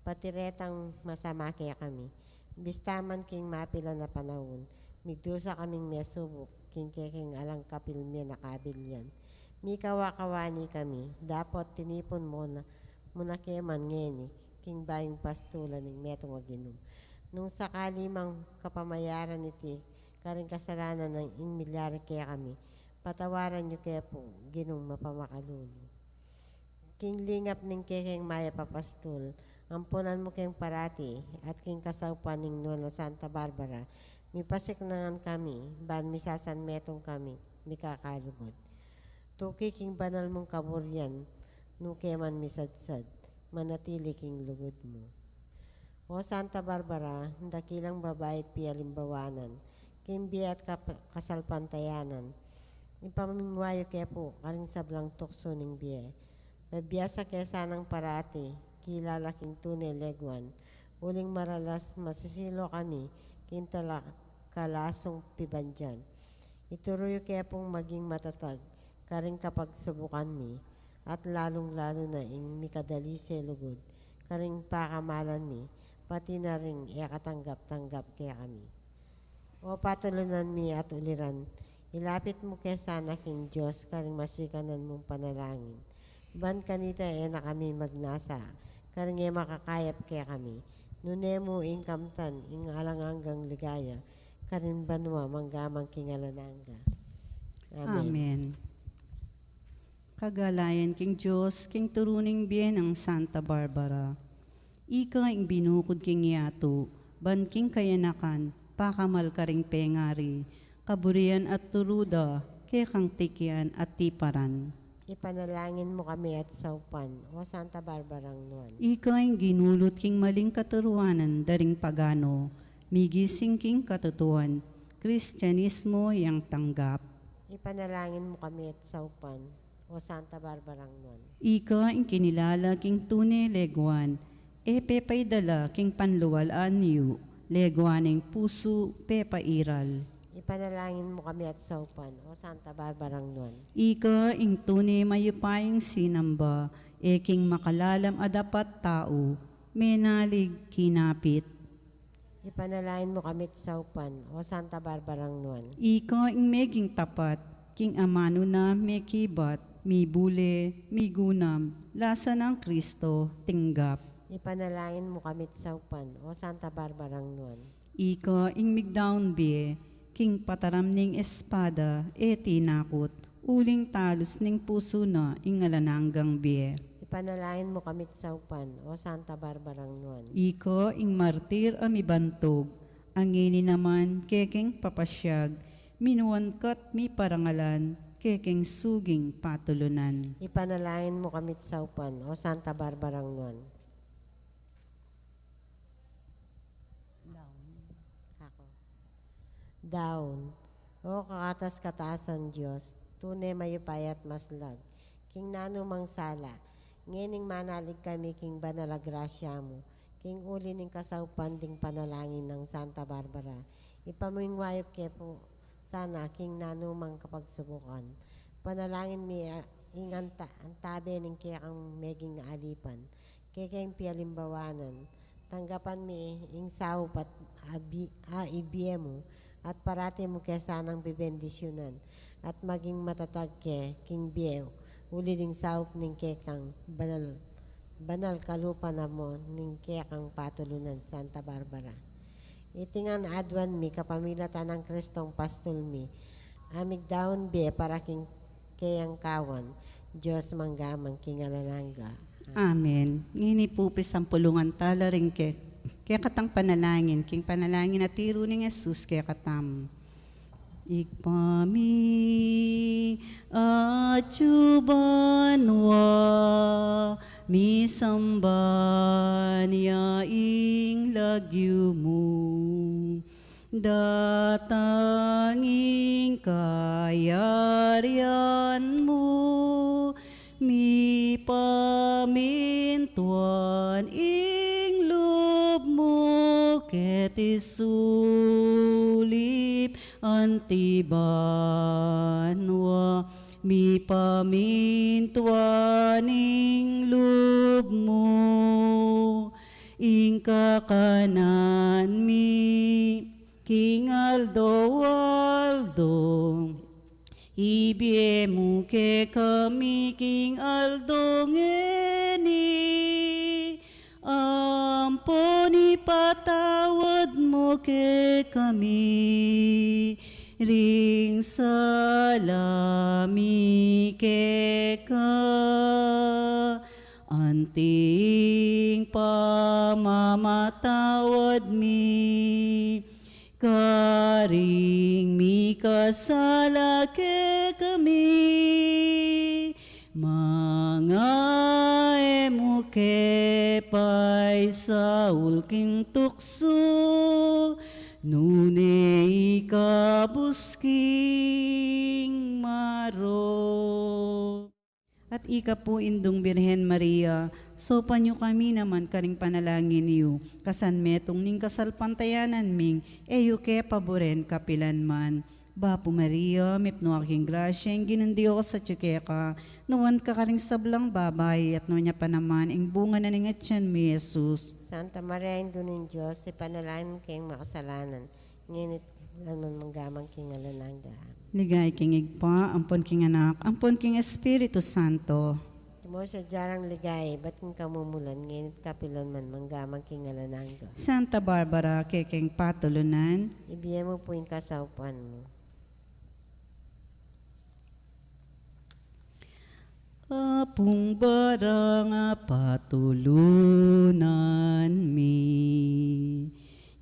pati retang masama kekami. Bista man king mapilan a panaun, migdusa kaming mesubuk king kekeng alang kapil mi a kabilyan. Mikawa-kawani kami, dapot tinipun mu na, mu na ke man ngeni king bayung pastulan ning metung a Ginu. Nung sakali mang kapamayaran iti karing kasalanan nang ing milyari kekami, patawaran yu ke pu, Ginung mapamakalulu. King lingap ning kekeng mayap a pastul, ampunan mu keng parati, at king kasaupan ning Nuan a Santa Barbara, mipasiknangan kami, ban misasanmetung kami, mikakalugud. Tuki king banal mung kaburian, nu ke man misadsad, manatili king lugud mu. O Santa Barbara, dakilang babai at pialimbawanan, king bie at kap-, kasalpantayanan. Ipamingwa yu ke pu, karing sablang tuksu ning bie. Mabiasa ke sanang parati, kilala king tune leguan, uling maralas masisilo kami, king talakalasung pibandian. Ituru yu ke pung maging matatag, karing kapagsubukan mi, at lalung-lalu na ing mikadalise lugud, karing pakamalan mi, pati na ring e katanggap-tanggap kekami. O patulunan mi at uliran, ilapit mu ke sana king Dios karing masikanan mung panalangin. Ban kanita e na kami magnasa, karing e makakayap kekami. Nune mu ing kamtan, ing alang anggang ligaya, karing banua mangga man king alang angga. Amen. Amen. Kagalayan king Dios, king turu ning bie nang Santa Barbara. Ika ing binukud king yatu, ban king kayanakan, pakamal karing pengari, kaburian at turu da, kekang tikian at tiparan. Ipanalangin mu kami at saupan, O Santa Barbarang Nuan. Ika ing ginulut king maling katuruanan da ring pagano, migising king katutuan, Kristianismo yang tanggap. Ipanalangin mu kami at saupan, O Santa Barbarang Nuan. Ika ing kinilala king tune leguan, e pepaidala king panluwalaan yu, leguan ning pusu pepairal. Ipanalangin mu kami at saupan, O Santa Barbarang Nuan. Ika ing tune mayupayang sinamba, e king makalalam a dapat tau, menalig, kinapit. Ipanalangin mu kami't saupan, O Santa Barbarang Nuan. Ika ing meging tapat, king amanu na mekibat, mibule, migunam, lasa nang Kristo, tinggap. Ipanalangin mu kami't saupan, O Santa Barbarang Nuan. Ika ing migdaun bie, king pataram ning espada, e tinakut, uling talus ning pusu na ing alang anggang bie. Ipanalangin mu kami't saupan, O Santa Barbarang Nuan. Ika ing martir a mibantug, a ngeni naman kekeng papasiag, minuan ka't miparangalan, kekeng suging patulunan. Ipanalangin mu kami't saupan, O Santa Barbarang Nuan. Daun. Ako. Daun. O kakatas-katasan Dios, tune mayupaya at maslag, king nanumang sala, ngening manalig kami king banal a grasya mu, king uli ning kasaupan ding panalangin nang Santa Barbara, ipamingwa yu ke pu sana king nanumang kapagsubukan. Panalangin mi, a, ing anta-, antabe ning kekang meging alipan, kekeng pialimbawanan, tanggapan mi ing saup at abi-, a ibie mu, at parati mu ke sanang bebendisyunan, at maging matatag ke king bie, uli ding saup ning kekang banal, banal kalupa na mu ning kekang patulunan, Santa Barbara. Iti ngan aduan mi kapamilatan nang Kristong Pastul mi, a migdaun bie para king keyang kawan, Dios mangga man king alang angga. Amen. Ngeni pu pisampulungan tala ring ke-, kekatang panalangin, king panalangin a tiru nang Jesus kekatamu. Ibpa mi, atsu ka banua, misamban ya ing lagyu mu. Datang ing kayarian mu, mipamintuan ing lub mu keti sulip anti banua, mipamintuan ing lub mu, ing kakanan mi king aldo-aldo. Ibie mu kekami king aldo ngeni, ampon ipatawad mu kekami ring sala mi keka, anti ing pamamatawad mi karing mikasala kekami. Manga e mu ke paisaul king tuksu, nune ikabus king marok. At ika pu, Indung Birhen Maria, saupan yu kami naman karing panalangin yu, kasan metung ning kasalpantayanan ming e yu ke paburen kapilan man. Bapu Maria, mipnu ka king grasya, ing Ginung Dios atyu keka, nuan ka karing sablang babai, at nuan ya pa naman ing bunga na ning atyan mu, i Jesus. Santa Maria, Indu ning Dios, ipanalangin mu keng makasalanan, ngeni at kapilan man, mangga man king alang angga. Amen. Ligaya king Ibpa, ampon king Anak, ampon king Espiritu Santo. Antimo sadya rang ligaya, ibat king kamumulan, ngeni at kapilan man, mangga man king alang angga. Santa Barbara, kekeng patulunan. Ibie mu pu ing kasaupan mu. Apung Barang a patulunan mi,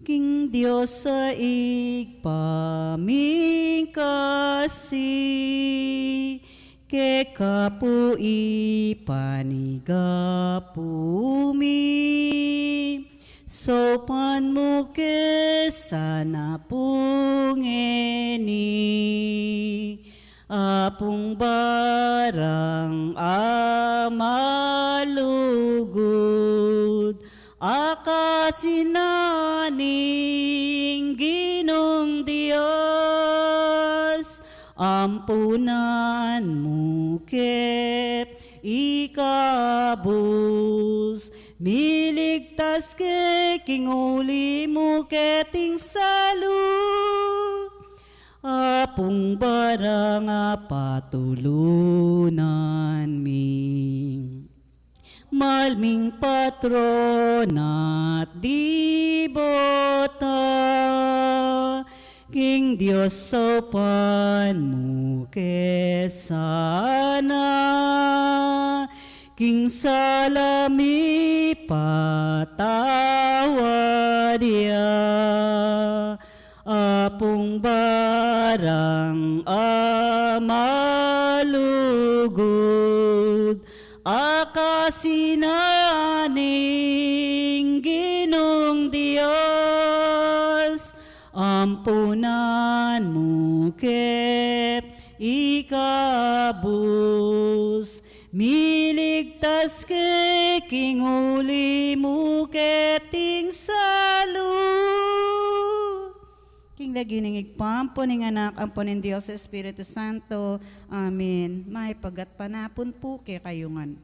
king Dios a Ibpa ming kasi, keka pu ipanyawad mi, saupan mu ke sana pu ngeni. Apung Barang a malugud, a kasi na ning Ginung Dios, ampunan mu ke, ikabus, miligtas ke king uli mu keting salu. Apung Barang a patulunan mi, mal ming patron at dibota, Dios, saupan mu ke sana, king sala mi patawad ya. Apung barang a malugud, akasinan ning Ginung Dios, ampunan mu ke ikabus, miligtas ke king uli mu keting salu. King lagyu ning Ibpa, ampo ning Anak, ampo ning Dios Espiritu Santo. Amen. Mayap a gatpanapun pu kekayu ngan.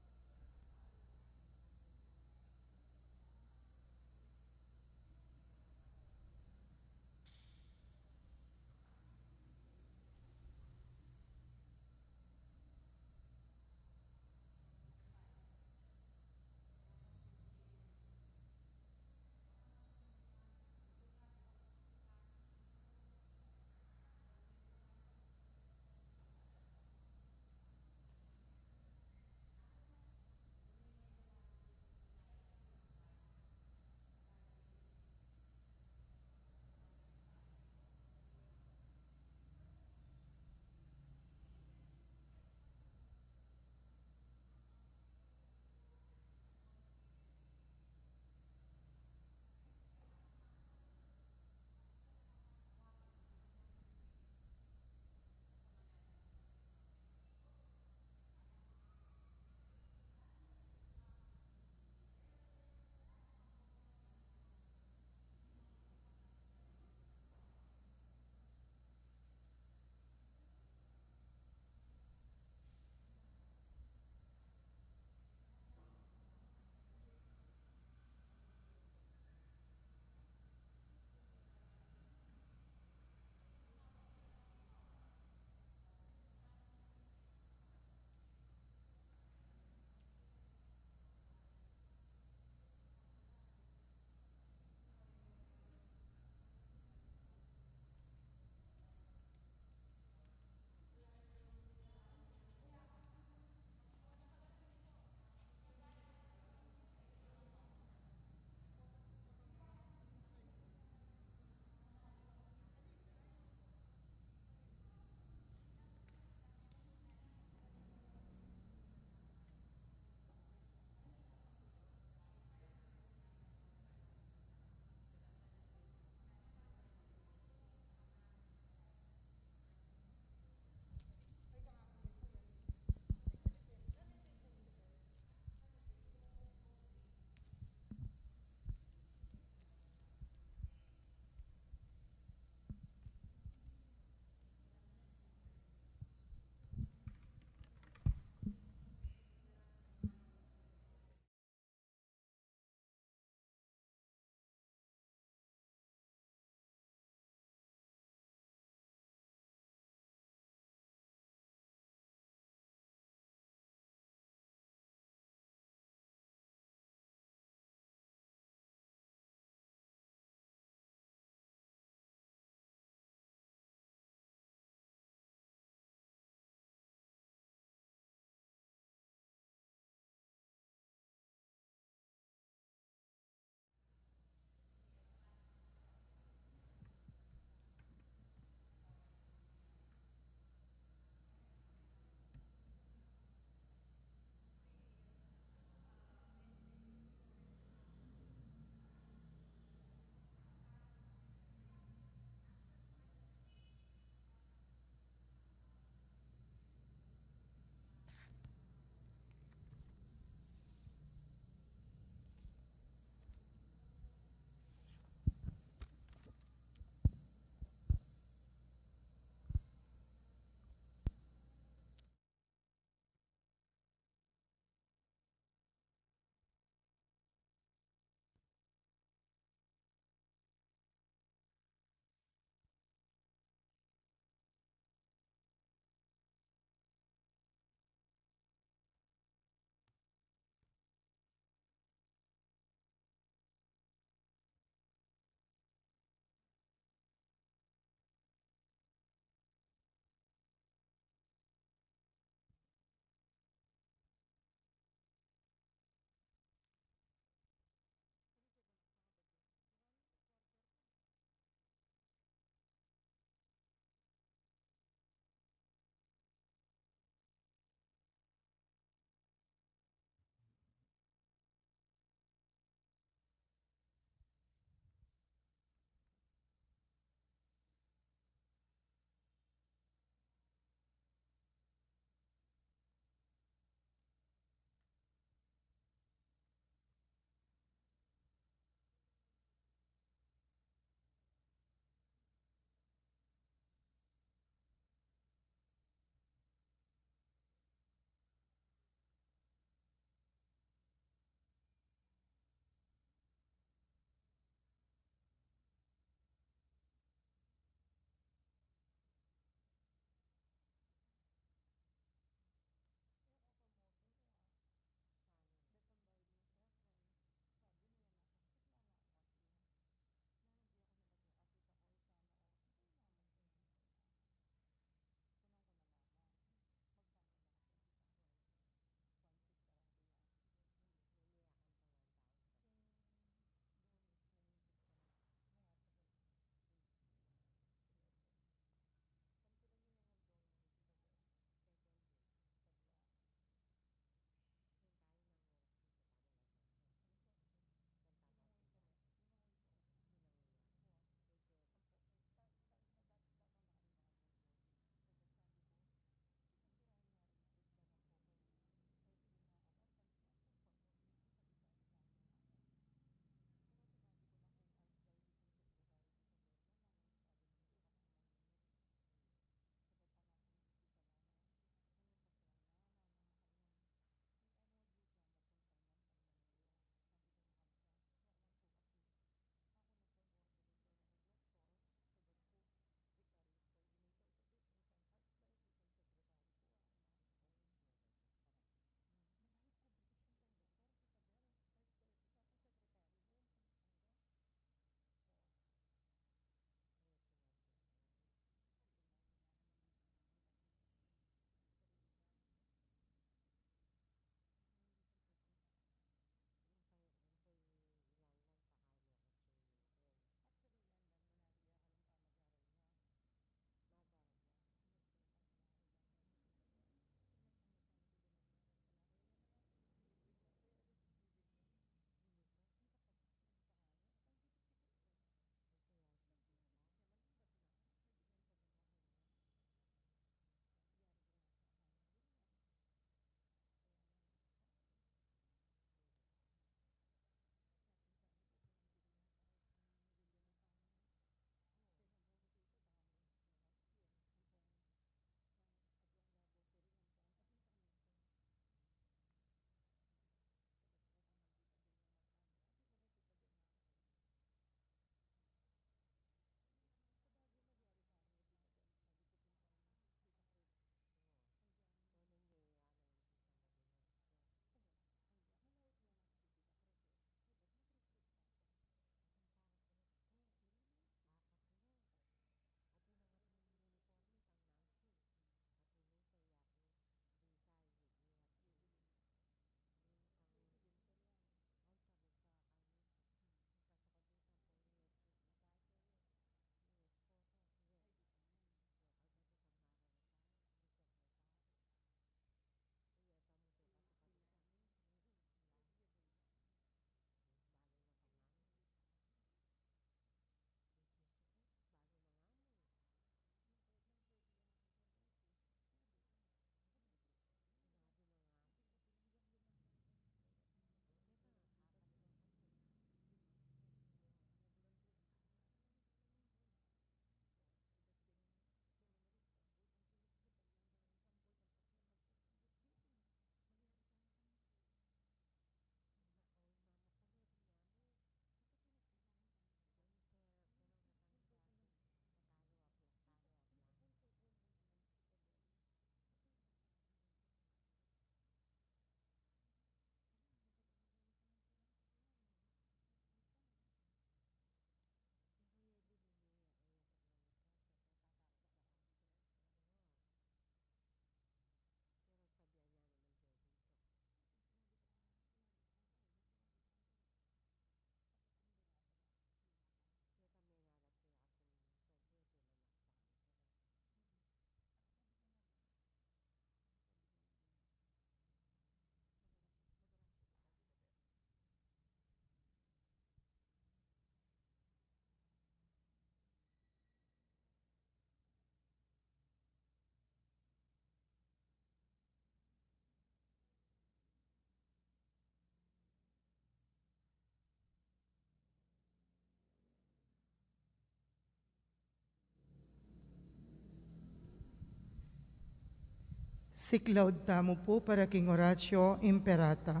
Siklaud tamu pu para king Oratio Imperata.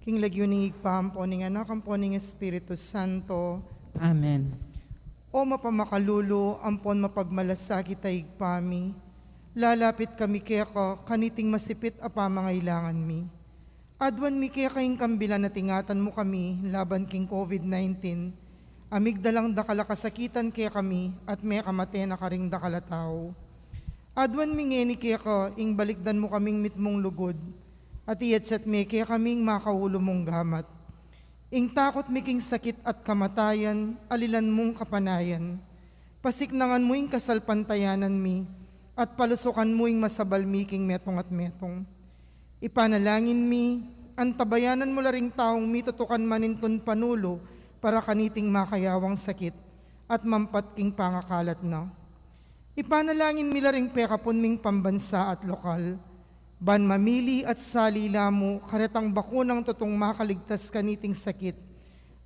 King lagyu ning Ibpa, ampo ning Anak, ampo ning Espiritu Santo. Amen. O mapamakalulu, ampon mapagmalasakit a Ibpa mi, lalapit kami keka, kaniting masipit a pamangailangan mi. Aduan mi keka ing kambilan at ingatan mu kami laban king COVID nineteen, a migdalang dakal a kasakitan kekami at mekamate na karing dakal a tau. Aduan mi ngeni keka ing balikdan mu kaming mitmung lugud, at iyatsat me kekami ing makaulu mung gamat. Ing takut mi king sakit at kamatayan, alilan mung kapanayan. Pasiknangan mu ing kasalpantayanan mi, at palusukan mu ing masabal mi king metung at metung. Ipanalangin mi, antabayanan mu la ring taung mitutukan manintun panulu para kaniting makayawang sakit at mampat king pangakalat na. Ipanalangin mi la ring pekapun ming pambansa at lokal, ban mamili at sali la mu karetang bakunang tutung makaligtas kaniting sakit,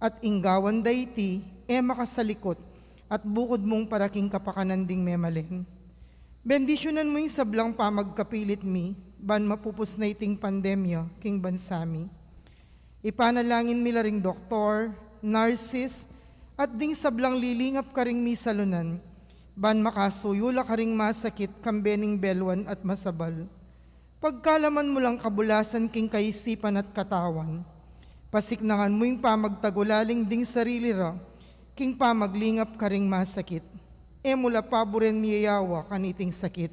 at ing gawan da iti e makasalikut at bukud mung para king kapakanan ding memaling. Bendisyunan mu ing sablang pamagkapilit mi, ban mapupus na iting pandemya king bansa mi. Ipanalangin mi la ring doktor, nurses, at ding sablang lilingap karing misalunan, ban makasuyu la karing masakit kambe ning beluan at masabal. Pagkalaman mu lang kabulasan king kaisipan at katawan. Pasiknangan mu ing pamagtagulaling ding sarili ra king pamaglingap karing masakit. E mu la paburen miyayawa kaniting sakit.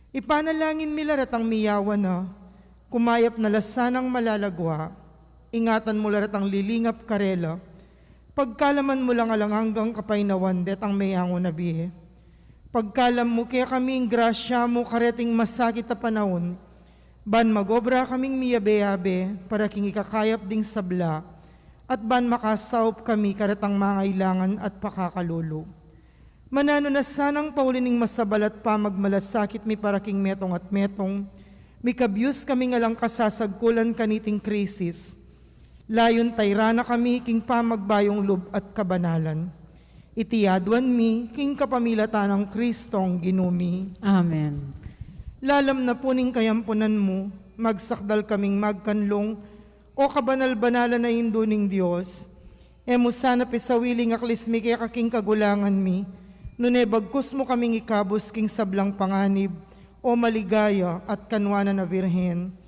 Ipanalangin mi la retang miyawa na, kumayap na la sanang malalagwa. Ingatan mu la retang lilingap karela. Pagkalaman mu lang alang anggang kapaynawan detang meyangu na bie. Pagkalam mu kekami ing grasya mu kareting masakit a panaun, ban magobra kaming miyabe-yabe para king ikakayap ding sabla, at ban makasaup kami karetang mangailangan at pakakalulu. Mananu na sanang pauli ning masabal at pamagmalasakit mi para king metung at metung, mikabyus kaming alang kasasagkulan kaniting krisis. Layun tayran na kami king pamagbayung lub at kabanalan. Iti aduan mi king kapamilatan nang Kristong Ginu mi. Amen. Lalam na pu ning kayampunan mu, magsakdal kaming magkanlung, O kabanal-banalan a Indu ning Dios. E mu sana pisawili ing aklis mi keka king kagulangan mi, nune bagkus mu kaming ikabus king sablang panganib, O maligaya at kanuanan a Virgen.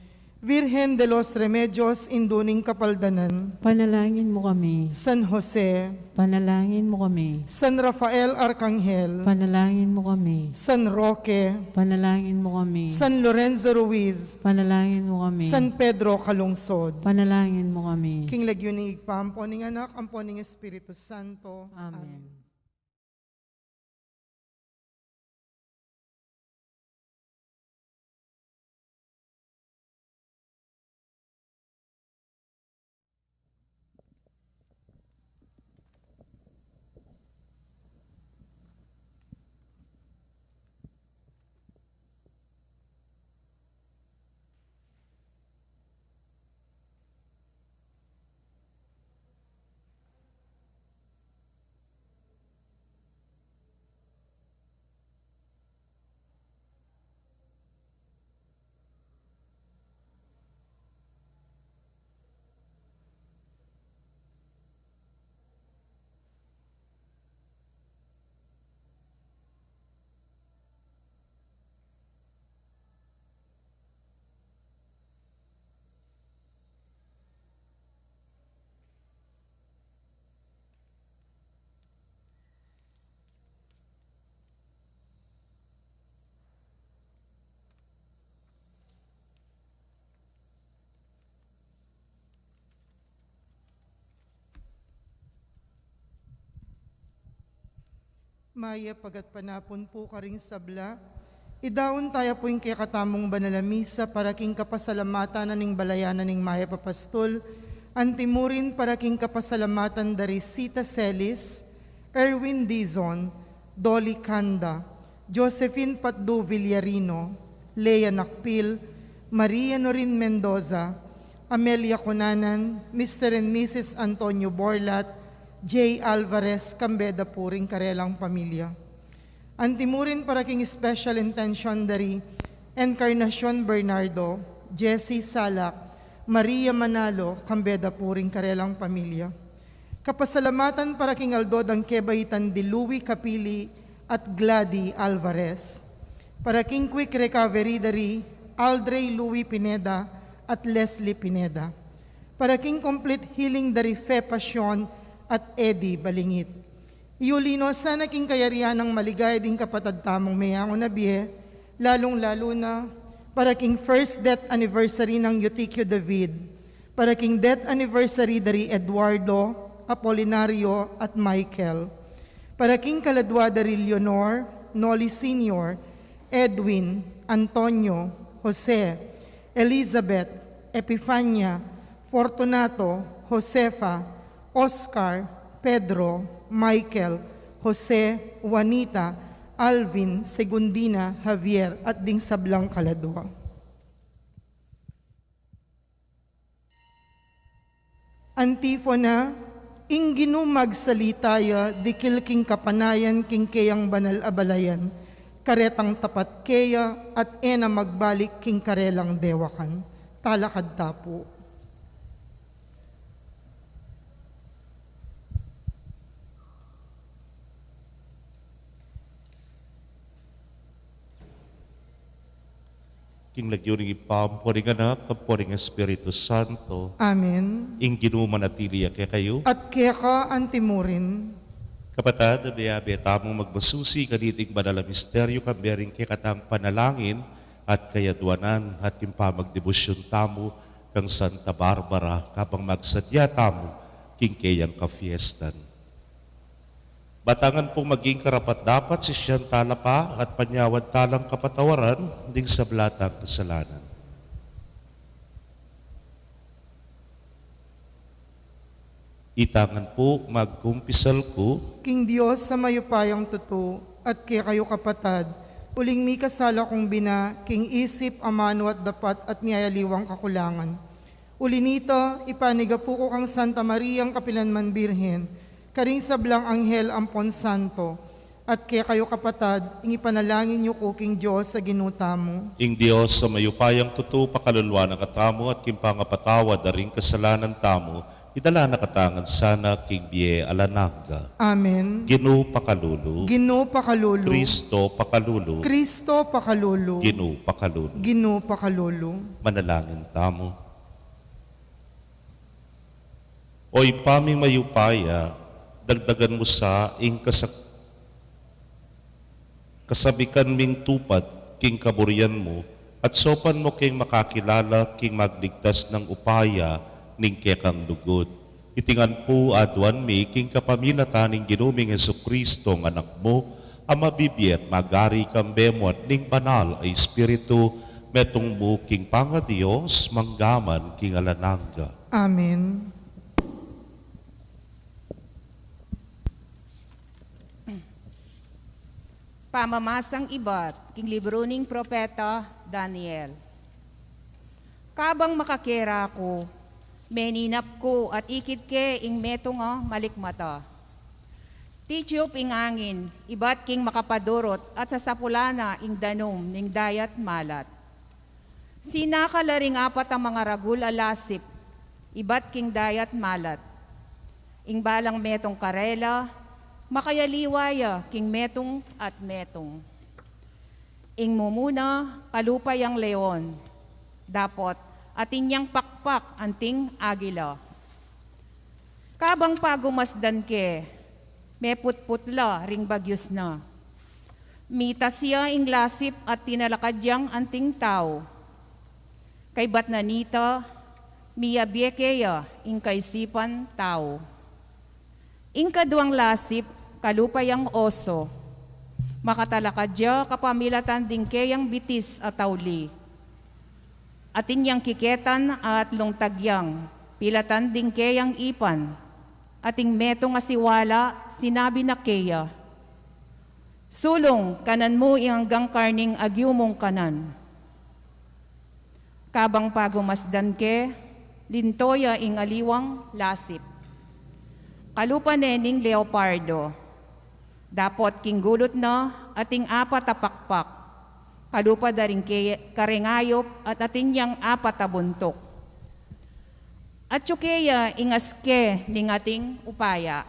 Virgen de los Remedios, Indu ning Kapaldanan. Panalangin mu kami. San Jose. Panalangin mu kami. San Rafael Arkanghel. Panalangin mu kami. San Roque. Panalangin mu kami. San Lorenzo Ruiz. Panalangin mu kami. San Pedro Calungsod. Panalangin mu kami. King lagyu ning Ibpa, ampo ning Anak, ampo ning Espiritu Santo. Amen. Amen. Mayap a gatpanapun pu karing sabla. Idaun taya pu ing kekatamung banal a misa para king kapasalamatan na ning balayan na ning Mayap a Pastul, antimurin para king kapasalamatan da ri Sita Celis, Erwin Dizon, Dolly Canda, Josephine Patdu Villarino, Lea Nakpil, Maria Norin Mendoza, Amelia Cunanan, Mister and Missus Antonio Borlat, Jay Alvarez, kambe da pu ring karelang pamilya. Antimurin para king special intention da ri Encarnacion Bernardo, Jessie Salak, Maria Manalo, kambe da pu ring karelang pamilya. Kapasalamatan para king aldo dang kebaitan di Louie Capili at Glady Alvarez. Para king quick recovery da ri Aldrey Louie Pineda at Leslie Pineda. Para king complete healing da ri Fe Pasion at Eddie Balingit. Iuli no sana king kayarian nang maligaya ding kapatad tamung meyangu na bie, lalung-lalu na para king first death anniversary nang Eutychio David, para king death anniversary da ri Eduardo, Apolinario, at Michael, para king kaladua da ri Leonor, Noli Senior, Edwin, Antonio, Jose, Elizabeth, Epifania, Fortunato, Josefa, Oscar, Pedro, Michael, Jose, Juanita, Alvin, Segundina, Javier, at ding sablang kaladua. Antifona. Ing Ginu magsalita ya, dikil king kapanayan king keyang banal a balayan, karetang tapat keya, at e na magbalik king karelang dewakan. Talakad ta pu. King lagyu ning Ibpa, ampo ring Anak, ampo ring Espiritu Santo. Amen. Ing Ginu manatili ya kekayu. At keka antimurin. Kapatad, abe-abe tamung magmasusi kaniting banal a misteryo, kambe ring kekatang panalangin at kayadwanan, at king pamagdebosyun tamu kang Santa Barbara, kabang magsadya tamu king keyang kafiestan. Batangan pung maging karapat-dapat, sisian tala pa at panyawad talang kapatawaran ding sabla tang kasalanan. Itangan pu, magkumpisal ku king Dios a mayupayang tutu, at kekayu kapatad, uling mikasala kung bina king isip, amanu at dapat, at miyayaliwang kakulangan. Uli nita, ipanigapu ku kang Santa Mariang kapilanman Birhen, karing sablang anghel ampon santo, at kekayu kapatad, ing ipanalangin yu ku king Dios a Ginu tamu. Ing Dios a mayupayang tutu pakaluluan na katamu at king pangapatawad da ring kasalanan tamu, idala na katamu ngan sana king bie alang angga. Amen. Ginu pakalulu. Ginu pakalulu. Kristo pakalulu. Kristo pakalulu. Ginu pakalulu. Ginu pakalulu. Manalangin tamu. O Ibpa ming mayupaya, dagdagan mu sa ing kasak-, kasabikan ming tupad king kaburian mu, at saupan mu keng makakilala king magligtas nang upaya ning kekang lugud. Iti ngan pu aduan mi king kapamilatan ning Ginu ming Jesucristo, a Anak mu, a mabibie at magari kambe mu at ning Banal a Espiritu, metung mu king pangaDios, mangga man king alang angga. Amen. Pamamasang ibat king libru ning propeta Daniel. Kabang makakera ku, meninap ku at ikit ke ing metung a malikmata. Titiup ing angin ibat king makapadurut at sasapula na ing danum ning dayat malat. Sinakal la ring apat a mangaragul a lasip ibat king dayat malat. Ing balang metung karela, makayaliwa ya king metung at metung. Ing mumuna, kalupa yang leon, dapot atin yang pakpak anting agila. Kabang pagumasdan ke, meputput la ring bagyus na. Mitas ya ing lasip at tinalakad yang anting tau. Kaybat na nita, miyabie keya ing kaisipan tau. Ing kaduang lasip, kalupa yang oso. Makatalakad ya kapamilatan ding keyang bitis a tauli. Atin yang kiketan a atlung tagyang pilatan ding keyang ipan. Ating metung a siwala, sinabi na keya, "Sulung, kanan mu ing anggang karning agyu mung kanan." Kabang pagumasdan ke, linto ya ing aliwang lasip. Kalupa ne ning leopardo. Dapot king gulut na ating apat a pakpak. kalupa da ring ke-, kareng ayup at atin yang apat a buntuk. Atyu ke ya ing aske ning ating upaya.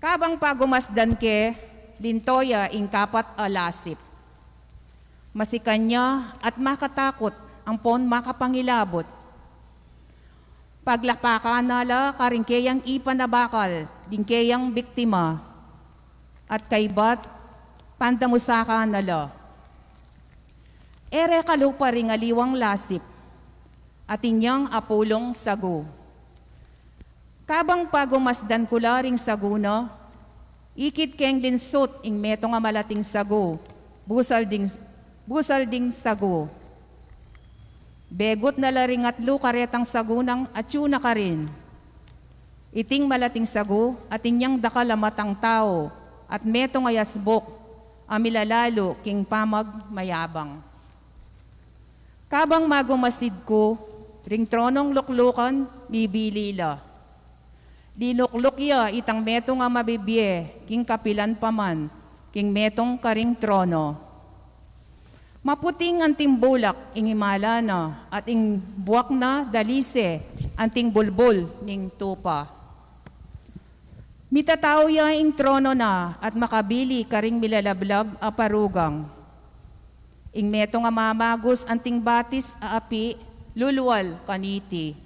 Kabang pagumasdan ke, linto ya ing kapat a lasip. Masikan ya at makatakut ampon makapangilabut. Paglapakan na la karing keyang ipan a bakal ding keyang biktima, at kaybat pandamusakan na la. E re kalupa ring aliwang lasip, atin yang apulung sagu. Kabang pagumasdan ku la ring sagu na, ikit keng linsut ing metung a malating sagu, busal ding, busal ding sagu. Begut na la ring atlu karetang sagu nang atyu na karin. Iting malating sagu, atin yang dakal a matang tau, at metung a yasbuk, a milalalu king pamagmayabang. Kabang magumasid ku, ring tronong luklukan, mibili la. Linukluk ya itang metung a mabibie, king kapilan pa man, king metung karing trono. Maputing anting bulak ing imala na, at ing buak na dalise anting bulbul ning tupa. Mitatau ya ing trono na, at makabili karing milalablab a parugang. Ing metung a mamagus anting batis a api, lulual kaniti.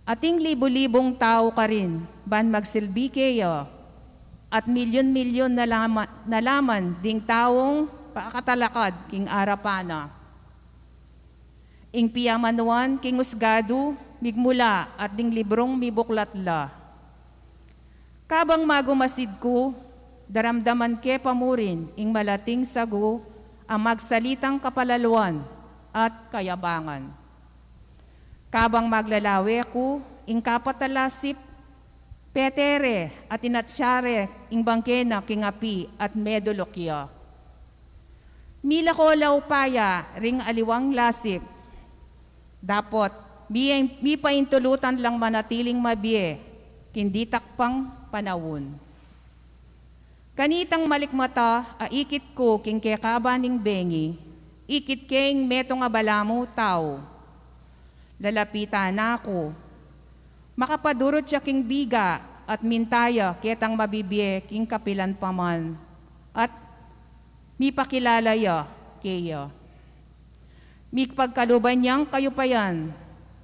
Ating libu-libung tau karin, ban magsilbi keya, at milyun-milyun na lama-, na laman ding taung pakatalakad king arapan na. Ing piyamanuan king usgadu, migmula at ding librung mibuklat la. Kabang magumasid ku, daramdaman ke pa murin ing malating sagu a magsalitang kapalaluan at kayabangan. Kabang maglalawe ku, ing kapat a lasip, pete re at inatsa re ing bangke na king api at meduluk ya. Milako la upaya ring aliwang lasip. Dapot, mi-, mipaintulutan lang manatiling mabie king ditak pang panaun. Kanitang malikmata a ikit ku king kekaban ning bengi, ikit ke ing metung a balamu tau. Lalapitan na ku. Makapadurut ya king biga at minta ya ketang mabibie king kapilan pa man, at mipakilala ya keya. Mipagkaluban yang kayupayan,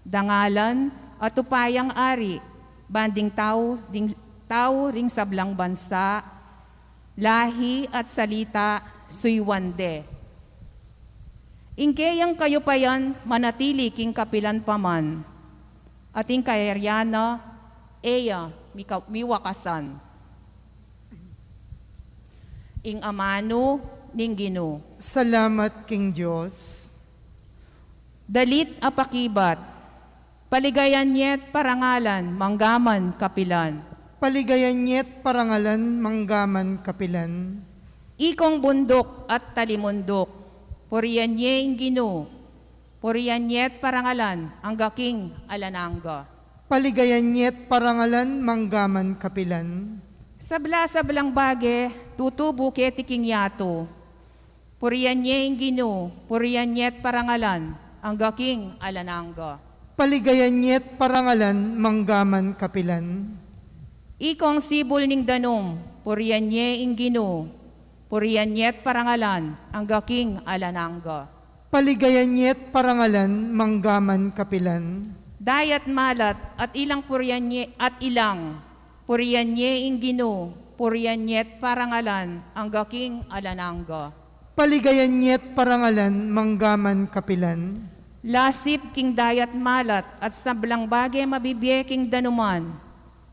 dangalan, at upayang ari, ban ding tau, ding tau ring sablang bansa, lahi at salita, suyuan de. Ing keyang kayupayan manatili king kapilan pa man, at ing kayarian na e ya mika-, miwakasan. Ing amanu ning Ginu. Salamat king Dios. Dalit a pakibat. Paligayan ye't parangalan, manggaman kapilan. Paligayan ye't parangalan, manggaman kapilan. Ikong bunduk at talimunduk, purian ye ing Ginu, purian ye't parangalan, angga king alang angga. Paligayan ye't parangalan, manggaman kapilan. Sabla-sablang bage, tutubu keti king yatu, purian ye ing Ginu, purian ye't parangalan, angga king alang angga. Paligayan ye't parangalan, manggaman kapilan. Ikong sibul ning danum, purian ye ing Ginu, purian ye't parangalan, angga king alang angga. Paligayan ye't parangalan, manggaman kapilan. Dayat malat at ilang purian ye, at ilang purian ye ing Ginu, purian ye't parangalan, angga king alang angga. Paligayan ye't parangalan, manggaman kapilan. Lasip king dayat malat at sablang bage mabibie king danuman,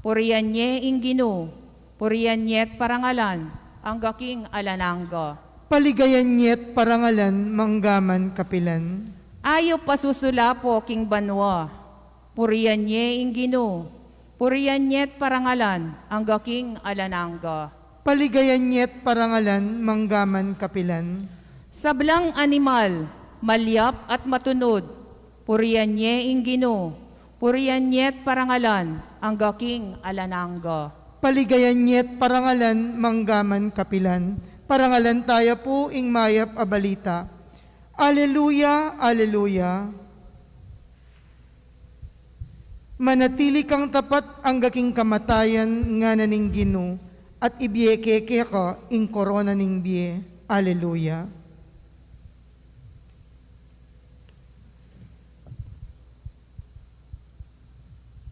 purian ye ing Ginu, purian ye't parangalan, angga king alang angga. Paligayan ye't parangalan, manggaman kapilan. Ayup a susulapo king banua, purian ye ing Ginu, purian ye't parangalan, angga king alang angga. Paligayan ye't parangalan, manggaman kapilan. Sablang animal, malyap at matunud, purian ye ing Ginu, purian ye't parangalan, angga king alang angga. Paligayan ye't parangalan, manggaman kapilan. Parangalan taya pu ing mayap a balita. Aleluya, aleluya. Manatili kang tapat angga king kamatayan, ngana ning Ginu, at ibie ke keka ing korona ning bie. Aleluya.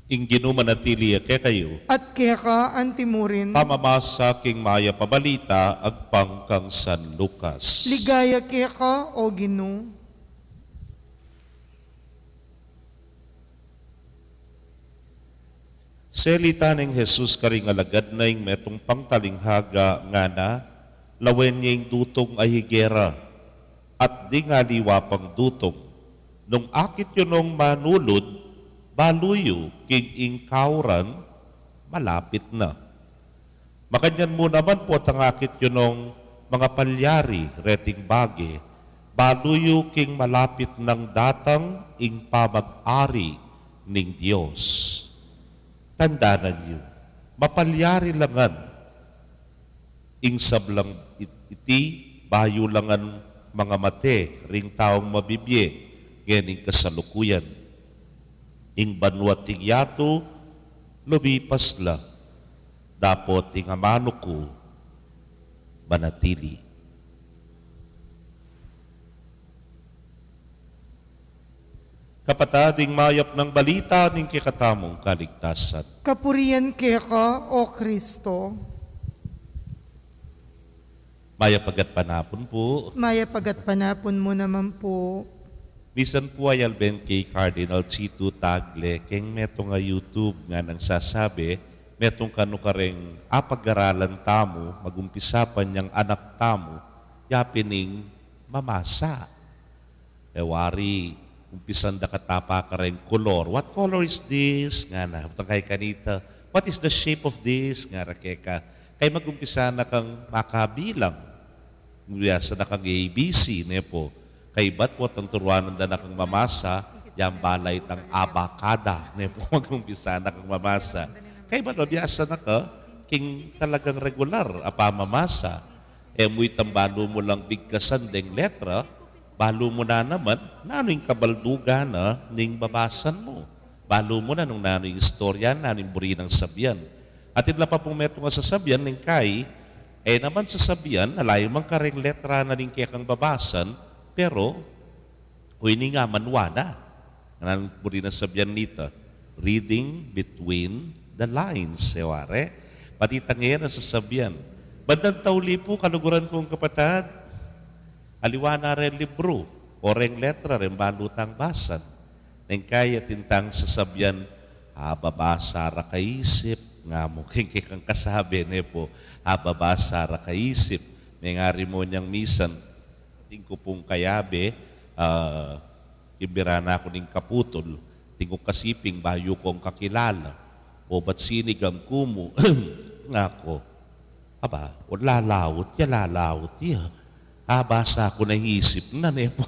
Ing Ginu manatili ya kekayu. At keka antimurin. Pamamasa king mayap a balita agpang kang San Lucas. Ligaya keka, O Ginu. Selita neng Jesus karing alagad na ing metung pang talinghaga, ngana, lawen ye ing dutung a higera, at ding aliwa pang dutung. Nung akit yu nong manulud, balu yu king ing kauran malapit na. Makanyan mu naman potang akit yu nong mangapalyari reting bage, balu yu king malapit nang datang ing pamag-ari ning Dios. Tandanan yu, mapalyari la ngan ing sablang it-, iti, bayu la ngan mangamate ring taung mabibie ngening kasalukuyan. Ing banua't ing yatu lumipas la, dapot ing amanu ku manatili. Kapatad, ing mayap nang balita ning kekatamung kaligtasan. Kapurian keka, O Kristo. Mayap a gatpanapun pu. Mayap a gatpanapun mu naman pu. Misan pu ayalben kay Cardinal Chitu Tagle keng metung a YouTube nganang sasabi, metung kanu kareng apag-aralan tamu, magumpisa pa nyang anak tamu, yapin ing mamasa. E wari, umpisan da ka tapa kareng kolor. "What color is this?" ngana. Butang kay kanita, "What is the shape of this?" ngara keka. Kay magumpisa na kang makabilang. Biasa na kang A B C, ne pu. Kaybat potang turuanan da na kang mamasa, yang balay tang abakada, ne pu, magumpisa na kang mamasa. Kaybat mabiasa na ka king talagang regular a pamamasa. E mu itang balu mu lang bigkasan deng letra, balu mu na naman nanu ing kabaldugan na ning babasan mu. Balu mu na nung nanu ing istorya, nanu ing buri nang sabian. Atin la pa pung metung a sasabian, neng kai, e naman sasabian, ala ya man kareng letra na ning kekang babasan, pero o ini nga manwa na. Nanu ing buri nang sabian nita? Reading between the lines, e wari. Pati tang e na sasabian. Bandang tauli pu, kaluguran kung kapatad, aliwa na reng libru, o reng letra, reng balu tang basan. Neng kai atin tang sasabian, "Ababasa ra kaisip," nga mu, keng kekang kasabi, ne pu, "Ababasa ra kaisip." Mengari mu nyang misan, atin ku pung kayabe, ah, kimbira na ku ning kaputul, atin kung kasiping bayu kung kakilala, "O, bat sinigam ku mu?" nga ku. Aba, o lalaut ya, lalaut ya. Abasa ku na ing isip na, ne pu,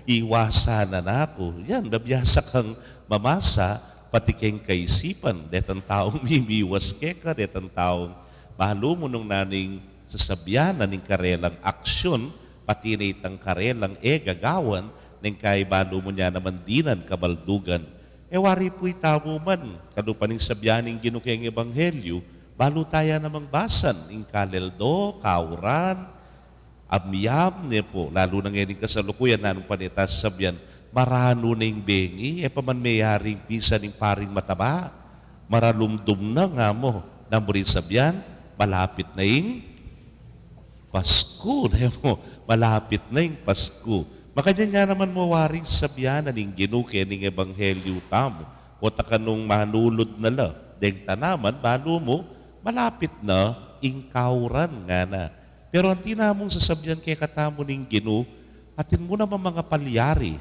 iwasan na na ku. Yan, mabiasa kang mamasa, pati keng kaisipan, detang taung mimiwas keka, detang taung balu mu nung nanu ing sasabian na ning karelang aksyun, pati na itang karelang e gagawan, neng kai balu mu na naman dinan kabaldugan. E wari pu itamu man, kalupa ning sabian ning Ginu keng ebanghelyu, balu taya namang basan ing kaleldo, kauran, amyam, ne pu, lalu na ngening kasalukuyan, nanung pane ta sasabian, maranu na ing bengi, e pa man meyaring bisa ning paring mataba, maralumdum na, nga mu. Nanu ring sabian? Malapit na ing Pasku, ne pu, malapit na ing Pasku. Makanyan ya naman mu waring sabian na ning Ginu keng ebanghelyu tamu, o ta kanung manulud na la deng tanaman, balu mu, malapit na ing kauran, ngana. Pero anti namung sasabian kekatamu ning Ginu, atin mu namang mangapalyari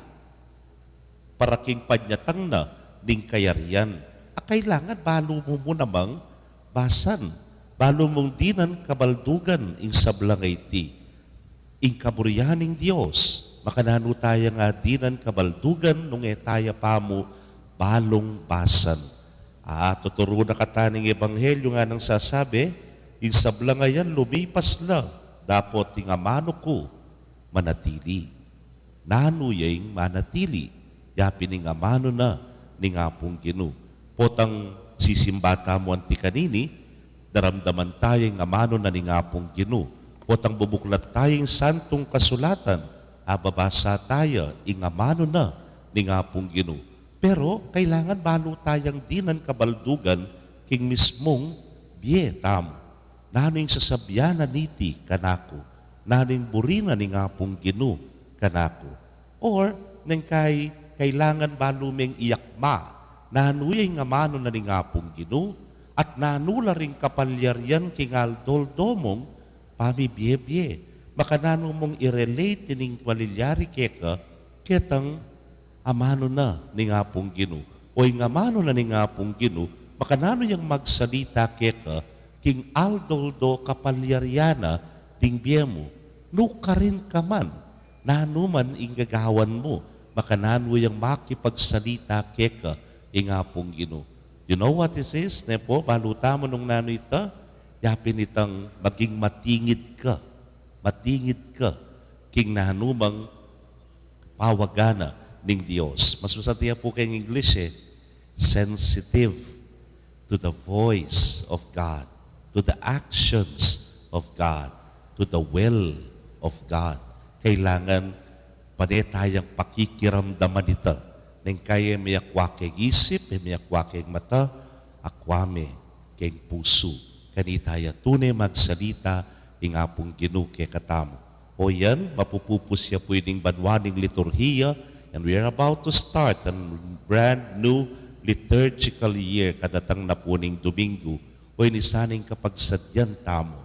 para king panyatang na ning kayarian. A kailangan balu mu mu namang basan, balu mung dinan kabaldugan ing sablang a iti, ing kaburian ning Dios. Makananu taya nga dinan kabaldugan nung e taya pa mu balung basan? A, tuturu na kata ning ebanghelyu nganang sasabi, ing sablang a yan lumipas la, dapot ing amanu ku manatili. Nanu ya ing manatili? Ya pin ing amanu na ning Apung Ginu. Potang sisimba tamu anti kanini, daramdaman taya ing amanu na ning Apung Ginu. Potang bubuklat taya ing Santung Kasulatan, ababasa taya ing amanu na ning Apung Ginu. Pero kailangan balu tayang dinan kabaldugan king mismung bie tamu. Nanu ing sasabian na niti kanaku? Nanu ing buri na ning Apung Ginu kanaku? Or, neng kai, kailangan balu meng iyakma, nanu ya ing amanu na ning Apung Ginu, at nanu la ring kapalyarian king aldo-aldo mung pamibie-bie. Makananu mung i-relate ining malilyari keka ketang amanu na ning Apung Ginu. O ing amanu na ning Apung Ginu, makananu yang magsalita keka king aldo-aldo kapalyarian na ding bie mu. Nukarin ka man, nanu man ing gagawan mu, makananu yang makipagsalita keka ing Apung Ginu. You know what this is? Ne po, balu tamu nung nanu ita? Ya pin itang maging matingid ka. Matingid ka king nanumang pawagan na ning Dios. Mas masaya po keng English eh. Sensitive to the voice of God, to the actions of God, to the will of God. Kailangan pane tayang pakikiramdaman ita. Neng kai e me akwa keng isip, e me akwa keng mata, akwa me keng pusu. Kanita ya tune magsalita ing Apung Ginu kekatamu. O yan, mapupupus ya pu ining banua ning liturhiya, and we are about to start a brand new liturgical year, kadatang na pu ning Domingo. O ini sana ing kapagsadyan tamu.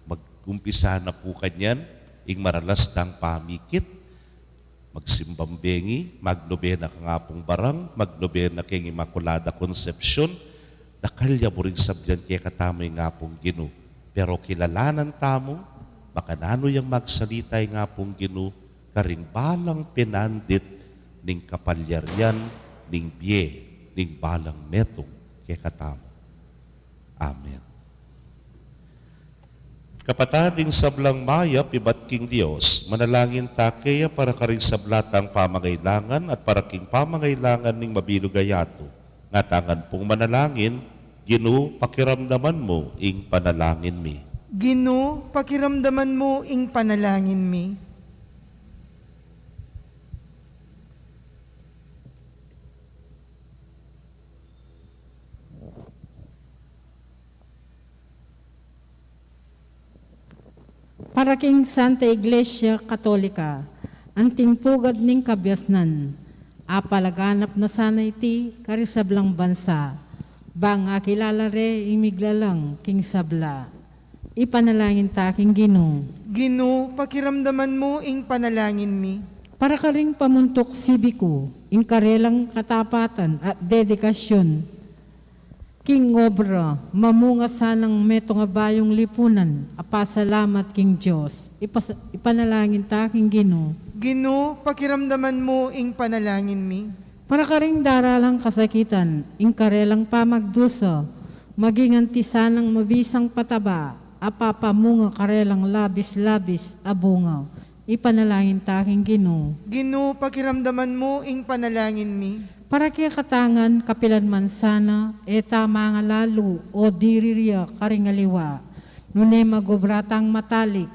Mag-umpisa na pu kanyan ing maralas dang pamikit, magsimbang bengi, magnobena kang Apung Barang, magnobena keng Inmaculada Concepcion, dakal ya buring sabyan kekatamu ing Apung Ginu. Pero kilalanan tamu, makananu yang magsalita ing Apung Ginu, karing balang pinandit ning kapalyarian, ning bie, ning balang metung kekatamu. Amen. Kapatad, ing sablang mayap ibat king Dios, manalangin ta keya para karing sabla tang pamangailangan at para king pamangailangan ning mabilug a yatu. Ngatangan pung manalangin, Ginu, pakiramdaman mu ing panalangin mi. Ginu, pakiramdaman mu ing panalangin mi. Para king Santa Iglesia Katolika, anting pugad ning kabiasnan, apalaganap na sana iti karing sablang bansa, bang akilala re ing miglalang king sabla. Ipanalangin ta king Ginu. Ginu, pakiramdaman mu ing panalangin mi. Para karing pamuntuk sibiku, ing karelang katapatan at dedikasyon king obra, mamunga sanang metung a bayung lipunan a pasalamat king Dios. Ipas-, ipanalangin ta king Ginu. Ginu, pakiramdaman mu ing panalangin mi. Para karing daralang kasakitan, ing karelang pamagdusa, maging anti sanang mabisang pataba, a papamunga karelang labis-labis a bunga. Ipanalangin ta king Ginu. Ginu, pakiramdaman mu ing panalangin mi. Para kekatang ngan kapilan man sana, e ta mangalalu o diriria karing aliwa. Nune mag-obra tang matalik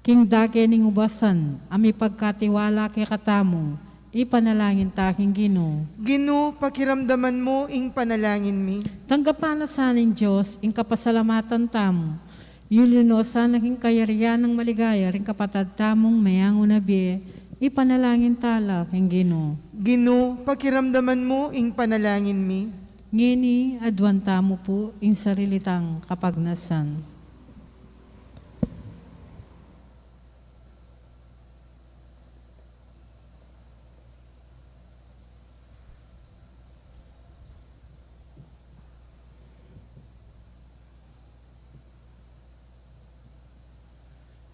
king dake ning ubasan a mipagkatiwala kekatamu. Ipanalangin ta king Ginu. Ginu, pakiramdaman mu ing panalangin mi. Tanggapan na sa ning Dios ing kapasalamatan tamu. Yuli no sana king kayarian nang maligaya ring kapatad tamung meangu na bie. Ipanalangin ta la king Ginu. Ginu, pakiramdaman mu ing panalangin mi. Ngeni, aduan tamu pu ing sarili tang kapagnasan.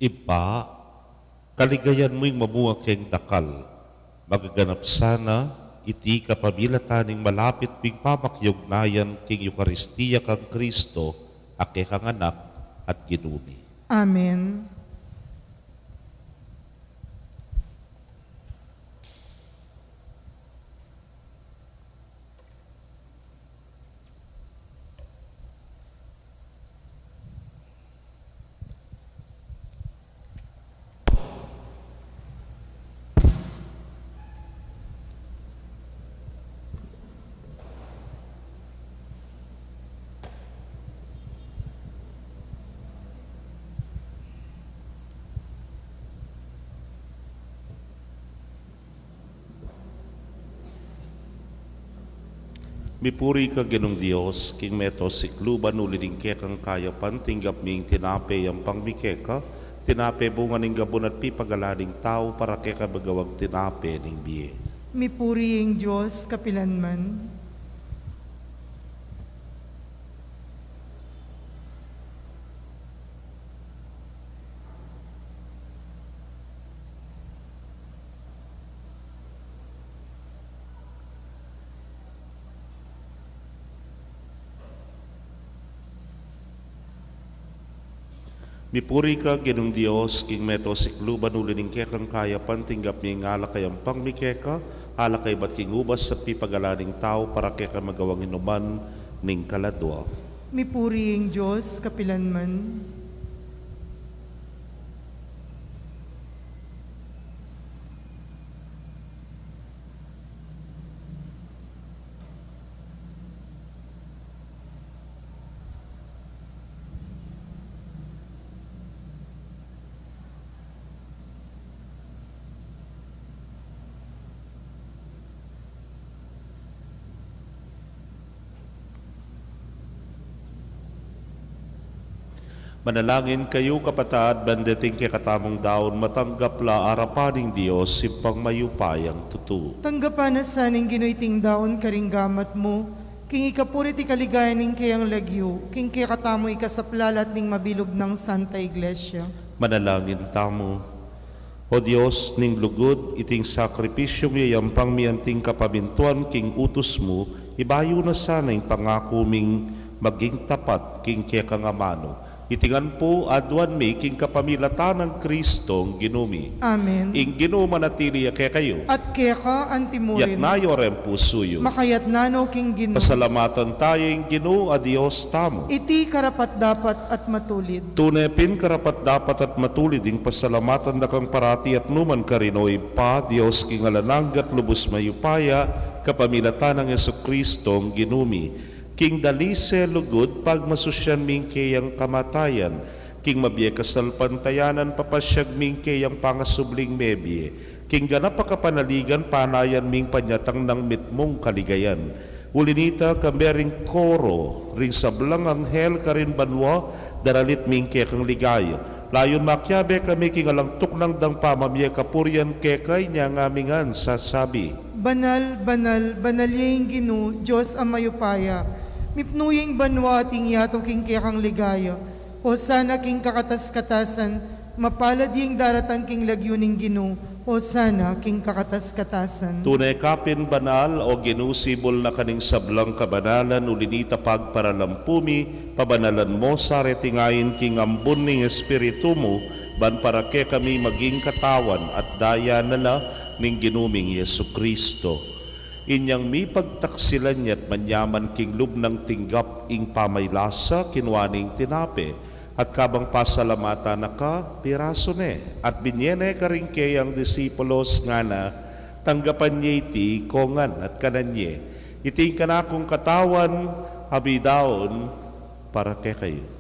Ibpa, kaligayan mu ing mamunga keng dakal, magaganap sana iti kapamilatan ning malapit ming pamakiugnayan king Eukaristia kang Kristo, a kekang Anak at Ginu mi. Amen. Mipuri ka, Ginung Dios, king meto sikluban, uli ning kekang kayapan tinggap mi ing tinape yampang mi keka, tinape bunga ning gabun at pipagalan ning tau para kekami magawang tinape ning bie. Mipuri ing Dios kapilanman. Mipuri ka, Ginung Dios, king meto sikluban, uli ning kekang kayapan tinggap mi ing alak a yampang mi keka, alak a ibat king ubas at pipagalan ning tau para kekami magawang inuman ning kaladua. Mipuri ing Dios kapilanman. Manalangin kayu, kapatad, ban deting kekatamung daun matanggap la arapan ning Dios, Ibpang mayupayang tutu. Tanggapan na sa ning Ginu iting daun karing gamat mu, king ikapuri't ikaligayan ning keyang lagyu, king kekatamung ikasaplalat ning mabilug nang Santa Iglesia. Manalangin tamu. O Dios ning lugud, iting sakripisyung yayampang mi anting kapamintuan king utus mu, ibayu na sana ing pangaku ming maging tapat king kekang amanu. Iti ngan pu aduan mi king kapamilatan nang Kristong Ginu mi. Amen. Ing Ginu manatili ya kekayu. At keka antimurin. Yatna yu reng pusu yu. Makayatna no king Ginu. Pasalamatan tamu ing Ginu a Dios tamu. Iti karapat-dapat at matulid. Tune pin karapat-dapat at matulid ing pasalamatan da kang parati at nukarin man, karin, O Ibpa, Dios king alang angga at lubus mayupaya, kapamilatan nang Jesucristong Ginu mi. King dalise lugud pagmasusyan mi ing keyang kamatayan, king mabie kasalpantayanan papasyag mi ing keyang pangasubling mebie, king ganap a kapanaligan panayan mi ing panyatang nang mitmung kaligayan. Uli nita, kambe ring koro ring sablang anghel karin banua, daralit mi ing kekang ligaya. Layun makiabe kami king alang tuknang dang pamamie kapurian keka, inya ngan mi ngan sasabi: Banal, banal, banal ya ing Ginu, Dios a mayupaya. Mipnu ya ing banua at ing yatu king kekang ligaya. Hosana king kakatas-katasan, mapalad ya ing daratang king lagyu ning Ginu, Hosana king kakatas-katasan. Tune ka pin banal, O Ginu, sibul na ka ning sablang kabanalan, uli nita pagparalampu mi, pabanalan mo sa reting ain king ambun ning Espiritu mu, ban para kekami maging katawan at daya na la ning Ginu ming Jesucristo. Inyang mipagtaksilan ya at manyaman king lub nang tinggap ing pamaylasa, kinua ne ing tinape, at kabang pasalamatan na ka, pirasu ne, at binie ne karing keyang disipulos, ngana: Tanggapan ye iti kongan at kanan ye. Iti ing kanakung katawan a midaun para kekayu.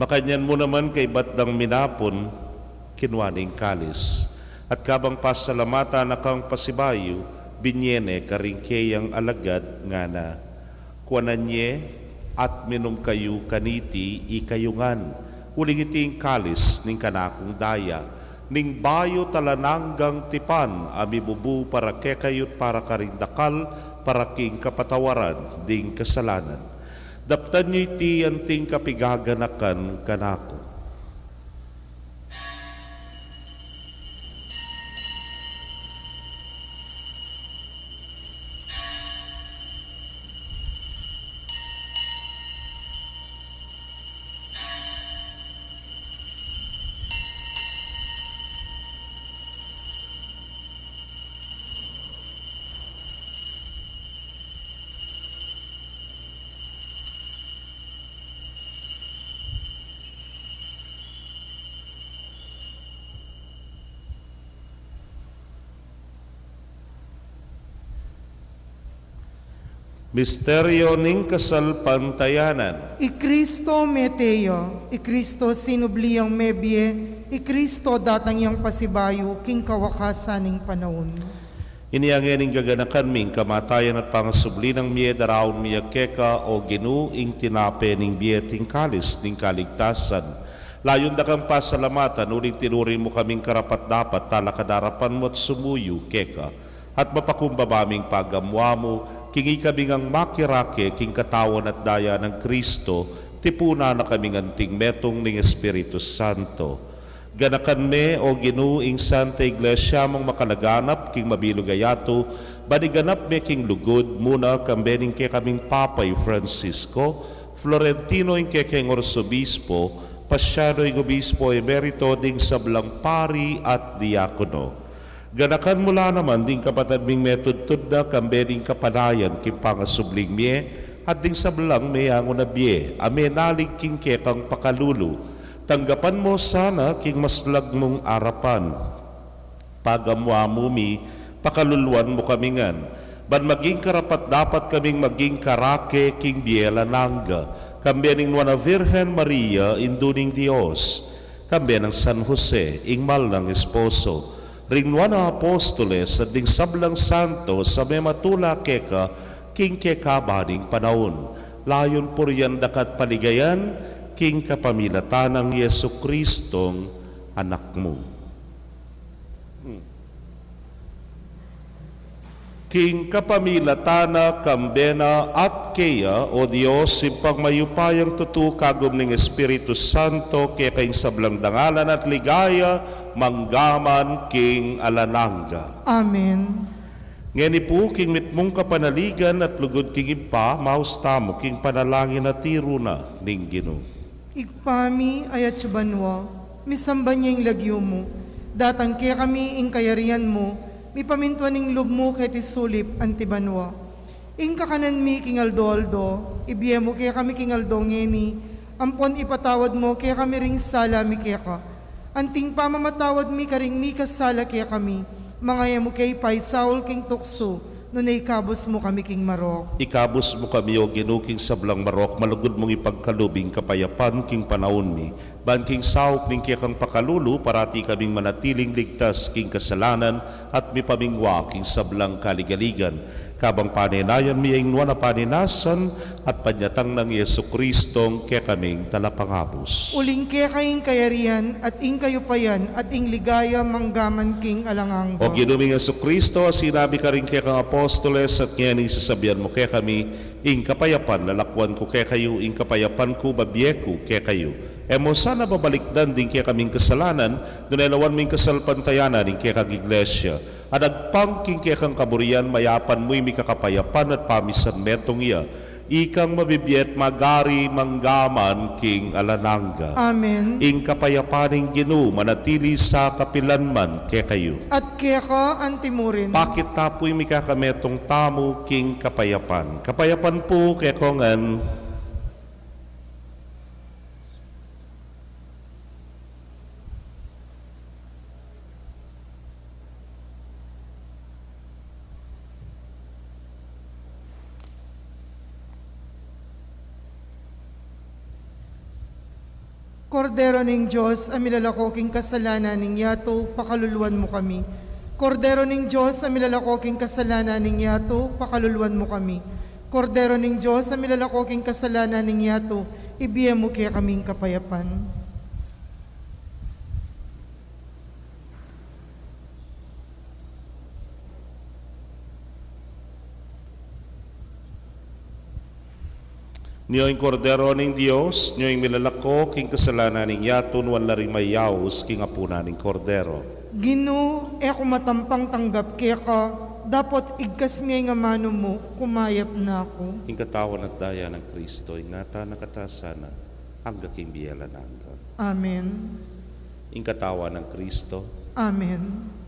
Makanyan mu naman kaybat dang minapun, kinua ne ing kalis, at kabang pasalamatan na kang pasibayu, binie ne karing keyang alagad, ngana: Kuanan ye at minum kayu kaniti, ikayu ngan, uling iti ing kalis ning kanakung daya, ning bayu at alang anggang tipan, a mibubu para kekayu't para karing dakal, para king kapatawaran ding kasalanan. Daptan yu iti anting kapigaganakan kanaku. Misteryo ning kasalpantayanan. I Kristo mete ya, i Kristo sinubli yang mebie, i Kristo datang yang pasibayu king kawakasan ning panaun. Inya ngening gaganakan mi ing kamatayan at pangasubli nang mie, daraun mi ya keka, o Ginu, ing tinape ning bie at ing kalis ning kaligtasan. Layun da kang pasalamatan uling tinuring mu kaming karapat-dapat talakad king arapan mu at sumuyu keka. At mapakumbaba ming pagamuamu, king ikami ngang makirake king katawan at daya nang Kristo, tipunan na kaming anting metung ning Espiritu Santo. Ganakan me, o Ginu, ing Santa Iglesia mung makalaganap king mabilug a yatu, ban iganap me king lugud, muna kambe ning kekaming Papa i Francisco, Florentino ing kekeng Arsobispo, Pasiano ing Obispo Emerito, ding sablang pari at diakono. Ganakan mu la naman ding kapatad ming metudtud na kambe ning kapanayan king pangasubling mie, at ding sablang meyangu na bie a menalig king kekang pakalulu. Tanggapan mu sana king maslag mung arapan. Pagamuamu mi, pakaluluan mu kami ngan, ban maging karapat-dapat kaming maging karake king bie alang angga, kambe ning Nuan a Virgen Maria, Indu ning Dios, kambe nang San Jose, ing mal nang esposo, ring nuan a apostoles, at ding sablang santos a mematula keka king kekaban ning panaun. Layun purian da ka at paligayan king kapamilatan nang Jesucristong Anak mu. King kapamilatan na, kambe na, at keya, o Dios, Ibpang mayupayang tutu, kagum ning Espiritu Santo, keka ing sablang dangalan at ligaya, mangga man king alang angga. Amen. Ngeni pu, king mitmung kapanaligan at lugud king Ibpa, maus tamu king panalangin a tiru na ning Ginu. Ibpa mi, atsu ka banua, misamban ya ing lagyu mu, datang kekami ing kayarian mu, mipamintuan ing lub mu keti sulip anti banua. Ing kakanan mi king aldo-aldo, ibie mu kekami king aldo ngeni, ampon ipatawad mu kekami ring sala mi keka, anting pamamatawad mi karing mikasala kekami, manga e mu ke paisaul king tuksu, nune ikabus mu kami king marok. Ikabus mu kami, o Ginu, king sablang marok, malugud mung ipagkalub ing kapayapan king panaun mi, ban king saup ning kekang pakalulu, parati kaming manatiling ligtas king kasalanan at mipamingwa king sablang kaligaligan. Kabang panenayan mi ing nuan a panenasan at panyatang nang Jesucristong kekaming Talapangabus. Uling keka ing kayarian, at ing kayupayan, at ing ligaya, mangga man king alang angga. O Ginu ming Jesucristo, a sinabi karing kekang apostoles, at ngeni sasabian mu kekami, ing kapayapan lalakwan ku kekayu, ing kapayapan ku babie ku kekayu. E mu sana babalikdan ding kekaming kasalanan, nune lawan mu ing kasalpantayanan ning kekang Iglesia. At agpang king kekang kaburian, mayapan mu ing mikakapayapan at pamisan metung ya, ikang mabibie at magari mangga man king alang angga. Amen. Ing kapayapan ning Ginu manatili sa kapilan man kekayu. At keka antimurin. Pakit ta pu ing mikakametung tamu king kapayapan. Kapayapan pu kekongan. Kordero ning Dios, a milalako king kasalanan ning yatu, pakaluluan mu kami. Kordero ning Dios, a milalako king kasalanan ning yatu, pakaluluan mu kami. Kordero ning Dios, a milalako king kasalanan ning yatu, ibie mu kekaming kapayapan. Nyo ing Kordero ning Dios, nyo ing milalako king kasalanan ning yatu, nuan la ring mayaus king apunan ning Kordero. Ginu, e ku matampang tanggap keka, dapot igkas me ing amanu mu, kumayap na ku. Ing katawan at daya nang Kristo, ingatan na kata sana, angga king bie alang angga. Amen. Ing katawan nang Kristo. Amen.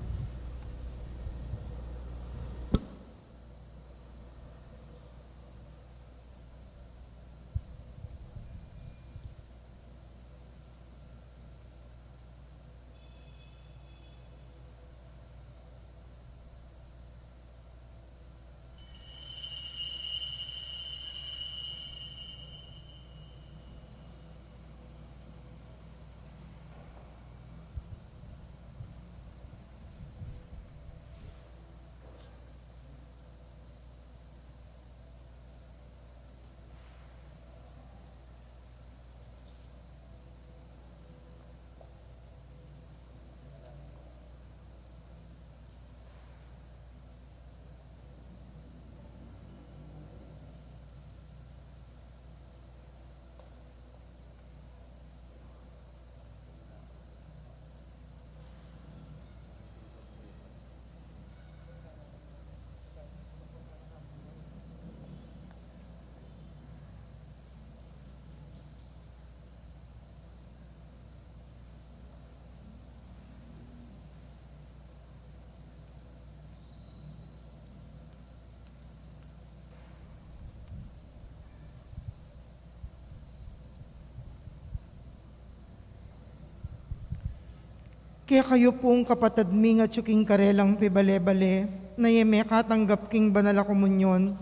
Kekayu pung kapatad mi ngan atyu king karelang pibale-bale, na e mekatanggap king banal a komunyon,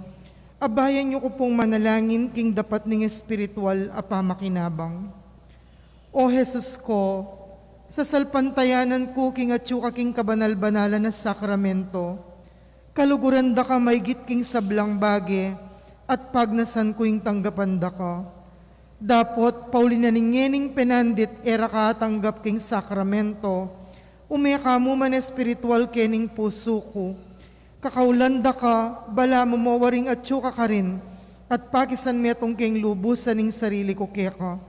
abayan yu ku pung manalangin king dapat ning espiritual a pamakinabang. O Jesus ko, sasalpantayanan ku king atyu ka king kabanal-banalan a sakramento, kaluguran da ka maigit king sablang bage, at pagnasan ku ing tanggapan da ka. Dapot, pauli na ning ngening penandit e ra ka atanggap king sakramento, ume ka mu man espiritual kening pusu ku. Kakaulan da ka, balamu mo waring atyu ka karin, at pakisan metung keng lubusan ing sarili ku keka.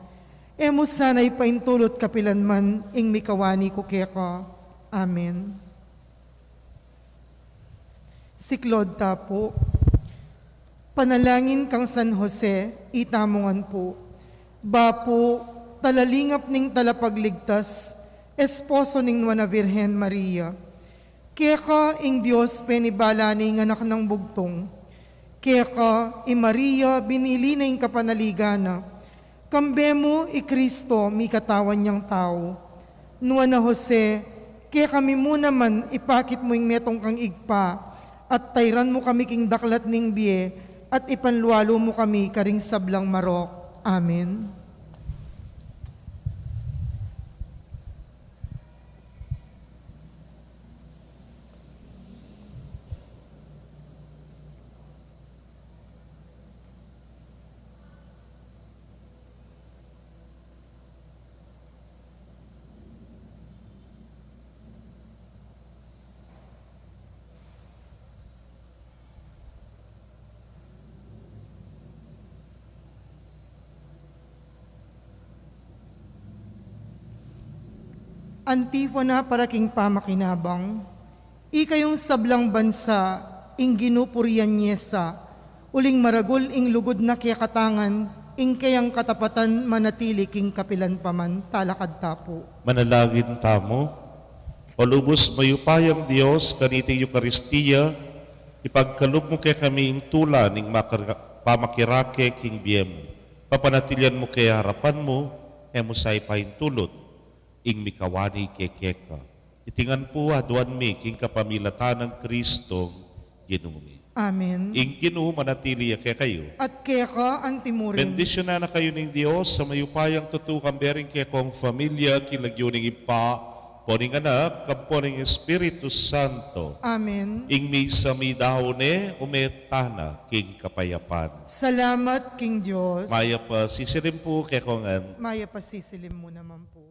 E mu sana ipaintulut kapilan man ing mikawani ku keka. Amen. Siklaud ta pu. Panalangin kang San Jose, itamu ngan pu. Bapu, talalingap ning talapagligtas, esposo ning Nuan a Virgen Maria. Keka ing Dios penibala ne ing anak nang bugtung. Keka i Maria binili ne ing kapanaligan na. Kambe mu i Kristo mikatawan yang tau. Nuan a Jose, kekami mu naman ipakit mu ing metung kang Ibpa, at tairan mu kami king daklat ning bie, at ipanlualu mu kami karing sablang marok. Amen. Antifona para king pamakinabang. Ikayung sablang bansa, ing Ginu purian ye sa, uling maragul ing lugud na kekatang ngan, ing keyang katapatan manatili king kapilan pa man. Talakad ta pu. Manalangin tamu. O lubus mayupayang Dios, kaniting Eukaristia, ipagkalub mu kekami ing tula ning makara-, pamakirake king bie mu. Papanatilian mu ke king arapan mu, e mu sa ipaintulut ing mikawani ke keka. Iti ngan pu aduan mi king kapamilatan nang Kristong Ginu mi. Amen. Ing Ginu manatili ya kekayu. At keka antimurin. Bendisyunan na kayu ning Dios a mayupayang tutu, kambe ring kekong familia, king lagyu ning Ibpa, ampo ning Anak, ampo ning Espiritu Santo. Amen. Ing misa meyari ne, ume tana king kapayapan. Salamat king Dios. Mayap a sisilim pu kekong ngan. Mayap a sisilim mu naman pu.